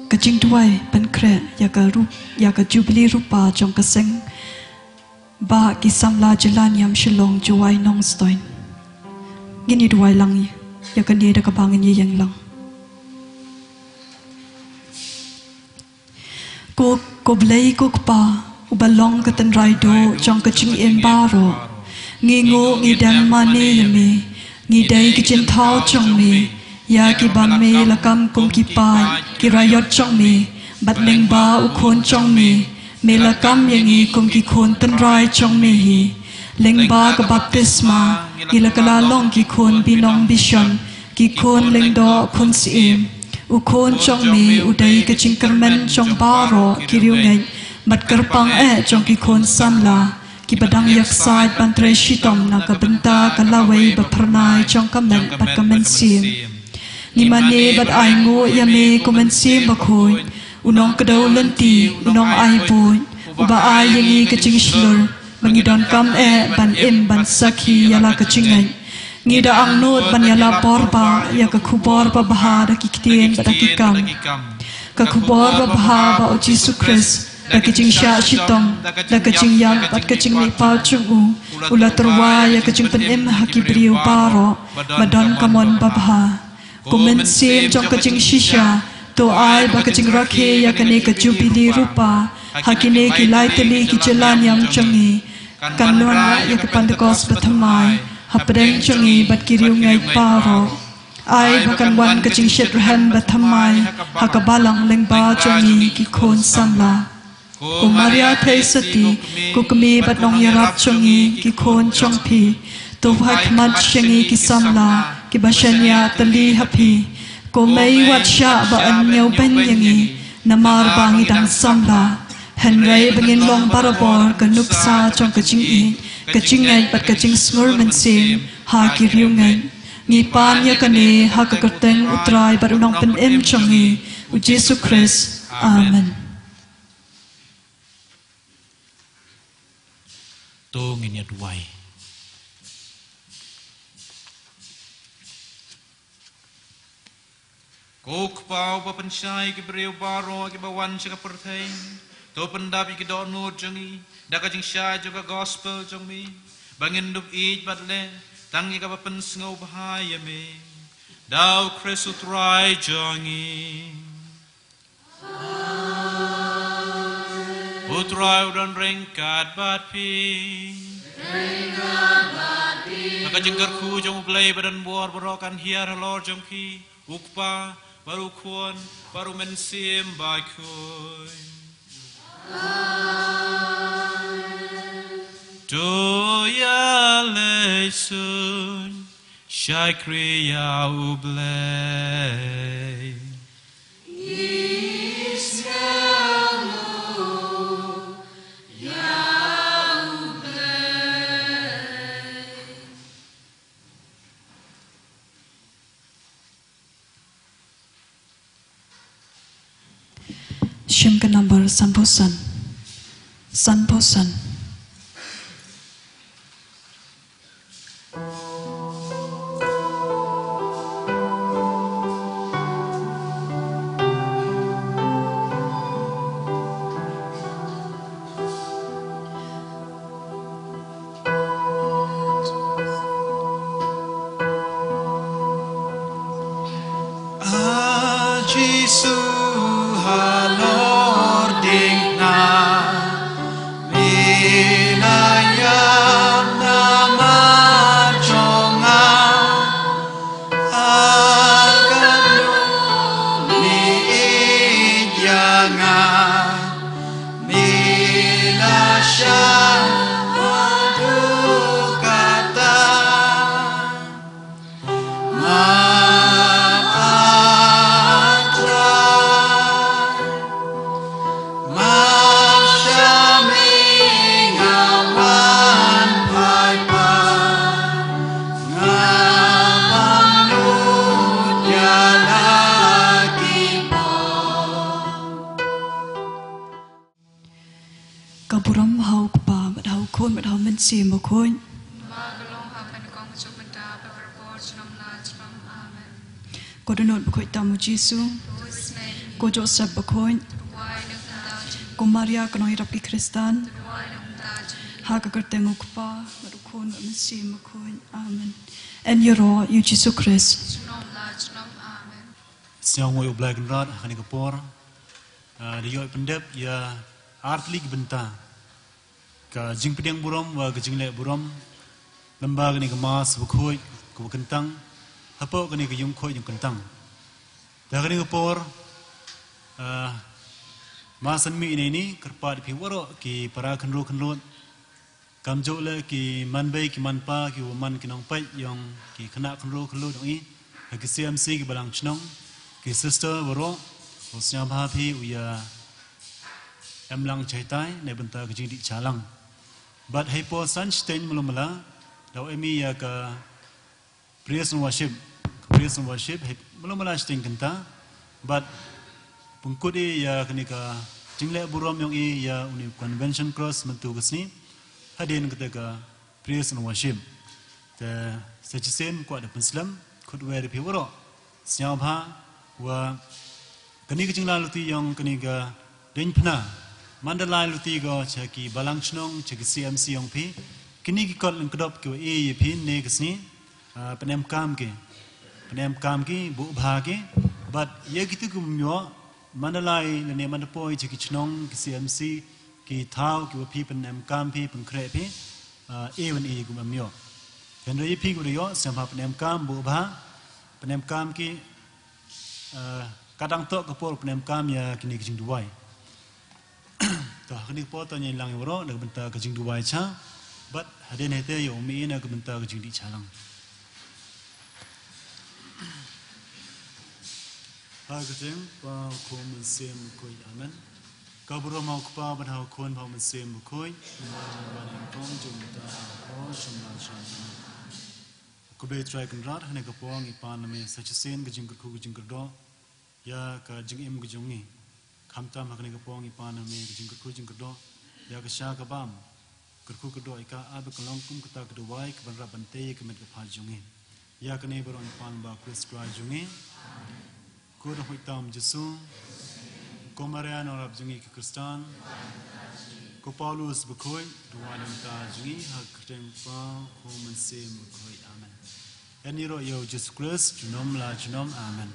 Ka jingduwai pynkhreh ïa ka rup, ïa ka Jubili Rupa jong ka seng Bah ki samla jylla niam Shillong, Jowai, Nongstoiñ. Ngin ïa duwai lang ïa kane da kaba ngin ïa ïeng lang. Ko, ko Blei ko Kpa, uba long ka tynrai duh jong ka jingim baroh. Ngi nguh ngi dem mane ïa me, ngi dei ki jingthaw jong me, ïa kiba me la kam kum ki paid, ki raiot jong me, bad lyngba u Khun jong me, me la kam ïa ngi kum ki khun tynrai jong me hi. Lyngba ka baptisma, ngi la kylla long ki khun binong bishon, ki khun lyngdoh khun syiem. U Khun jong me u dei ka jingkyrmen jong baroh ki riewngeit, bad kyrpang eh jong ki khun samla, kiba dang ïaksaid ban trei shitom na ka bynta ka lawei ba phyrnai jong ka met bad ka mynsiem. Ngi mane bad ainguh ïa me ko Mynsiem Bakhuid, u nongkdew lynti, u nongai buit, uba ai ïa ngi ka jingshlur, ba ngi donkam eh ban im ban sakhi ïa la ka jingngeit. Ngi da angnud ban ïalap bor ba ïa ka khubor babha da ki ktien bad da ki kam. Ka khubor babha ba u Jisu Khrist, da ka jingshah shitom, da ka jingïap bad ka jingmihpat jong u, u la tyrwa ïa ka jingpynim ha ki briew baroh ba don ka mon babha. Ko Mynsiem jong ka jingshisha, to ai ba ka jingrakhe ïa kane ka Jubili Rupa ha kine ki lai tylli ki jylla niam jong ngi kan wanrah ïa ka Pentekost bathymmai hapdeng jong ngi bad ki riewngeit baroh. Ai ba kan wan ka jingshet rhem bathymmai ha ka balang lyngba jong ngi ki khun samla. Ko Maria Theisotti, ko kmie bad nongïarap jong ngi ki khun jong phi, to phai khmat sha ngi ki samla kiba shaniah tylli ha phi. Ko Mei wat shah ba yn ñiewbeiñ ïa ngi namar ba ngi dang samla, hynrei ba ngin long barabor ka nuksa jong ka jingïeit, ka jingngeit bad ka jingsngur mynsiem ha ki riewngeit. Ngi pan ïa kane ha ka kyrteng U Trai bad U Nongpynim jong ngi, U Jisu Khrist. Amen. To ngin ïa duwai. Ko Kpa uba pynshai ki briew baroh kiba wan sha ka pyrthei, to pyndap ïa ki dohnud jong ngi da ka jingshai jong ka gospel jong me, ba ngin dup ïeit bad leh tang ïa kaba pynsngewbha ïa me. Da U Khrist U Trai jong ngi. U Trai u don ryngkat bad phi. Ryngkat bad phi. Ka jingkyrkhu jong U Blei ba don bor baroh kan hiar halor jong phi. U Kpa, bad U Khun, bad U Mynsiem Bakhuid. Amen. To ïaleit suin, shakri ïa U Blei. Shim ka number sanphew san. Sanphew san. Jisu halor diengphna, me la ïam namar jong nga, ha ka nongmihkhmat ïa nga, me la shah haduh katta. Ma Trai, ma sha me nga wan phai pat, nga pang lut ïa la ki pop. Ka burom ha u Kpa, bad ha u Khun, bad ha u Mynsiem Bakhuid. Ba ka long ha ka nyngkong, ka jong mynta, bad barabor, junom la junom. Amen. Ko dohnud bakhuid tam, U Jisu. Ko Joseph bakhuid. Ko Maria ka nongïarap ki Khristan. Ha ka kyrteng u Kpa, bad u Khun, bad u Mynsiem Bakhuid. Amen. Yn ïaroh ïa U Jisu Khrist. Junom la junom. Amen. Sngewbha ïa U Blei Kynrad ha kane ka por. Ah, da ïoh pyndep ïa artylli ki bynta ka jingpdiang burom, wa ka jingleh burom, lyngba kane ka Mass bakhuid kaba kyntang, hapoh kane ka ïing khuid ïing kyntang. Da kane ka por, ah, Mass mynmiet ine, kyrpad ïa phi waroh ki para khynroo khynrut, kamjooh leh ki manbei ki manpa, ki wa man ki nongpeit ïong ki khynnah khynroo khynrut ïong i ha ki C M C, ki balang chnong, ki sister waroh, u sngewbha phi u ïa em lang jaitai na ka bynta ka jingdih jailang. Bad ha i por san shiteng mala mala, daw em i ïa ka praise and worship. Praise and worship, hei, mala mala shiteng kynta. Bad pynkut i ïa kane ka jingleh burom ïong i ïa une u Convention Cross mynta ka sngi, hadien kata ka praise and worship. Te sa shisien kwah da pynslem, khut wer ïa phi waroh. Sngewbha wa kane ka jingleit luti ïong kane ka diengphna, man da leit luti ko sha ki balang chnong, sha ki C M C ïong phi, kine ki kot lyngkdop ki wa ïa phi ne ka sngi, ah, pynemkam ki. Pynemkam ki, buh bha ki. Bad ïa kito ki bym ïoh, man da leit lane man da poi sha ki chnong, ki C M C, ki thaw ki wa phi pynemkam phi, pynkhreh phi, ah, ïa wan ïa ki bym ïoh. Hynrei ïa phi ki wa da ïoh, sngewbha pynemkam, buh bha, pynemkam ki, ah, ka dang toh ka por pynemkam ïa kine ki jingduwai. To, ha kane ka por to ngin lang ïa waroh na ka bynta ka jingduwai cha. Bad hadien hate ïa u mih na ka bynta ka jingdih jailang. Ha ka kyrteng Kpa, Khun, Mynsiem Bakhuid. Amen. Ka burom ha u Kpa, bad ha u Khun, bad ha u Mynsiem Bakhuid. Bad ha u Kpa, bad ha u Khun, jong mynta, ha u Kpa, shum la shum. Ko Blei Trai Kynrad, ha kane ka por ngi pan na me sa shisien ka jingkyrkhu ka jingkyrdoh ïa ka jingim ka jong ngi. Khamtam ha kane ka por ngi pan na me ka jingkyrkhu jingkyrdoh ïa ka sha ka bam. Kyrkhu kyrdoh ïa ka, ai ba kan long kum kata ka duwai ka ban rap ban tei ïa ka met ka phad jong ngi. Ïa kane baroh ngi pan ba Khrist Trai jong ngi. Ko Dohnud Tam Jisu, ko Maria nongrap jong ngi ki Khristan, ko Paulus Bakhuid, duwai na ka bynta jong ngi ha ka kyrteng Kpa, Khun, Mynsiem Bakhuid. Amen. Yn ïaroh ïa u Jisu Khrist junom la junom. Amen.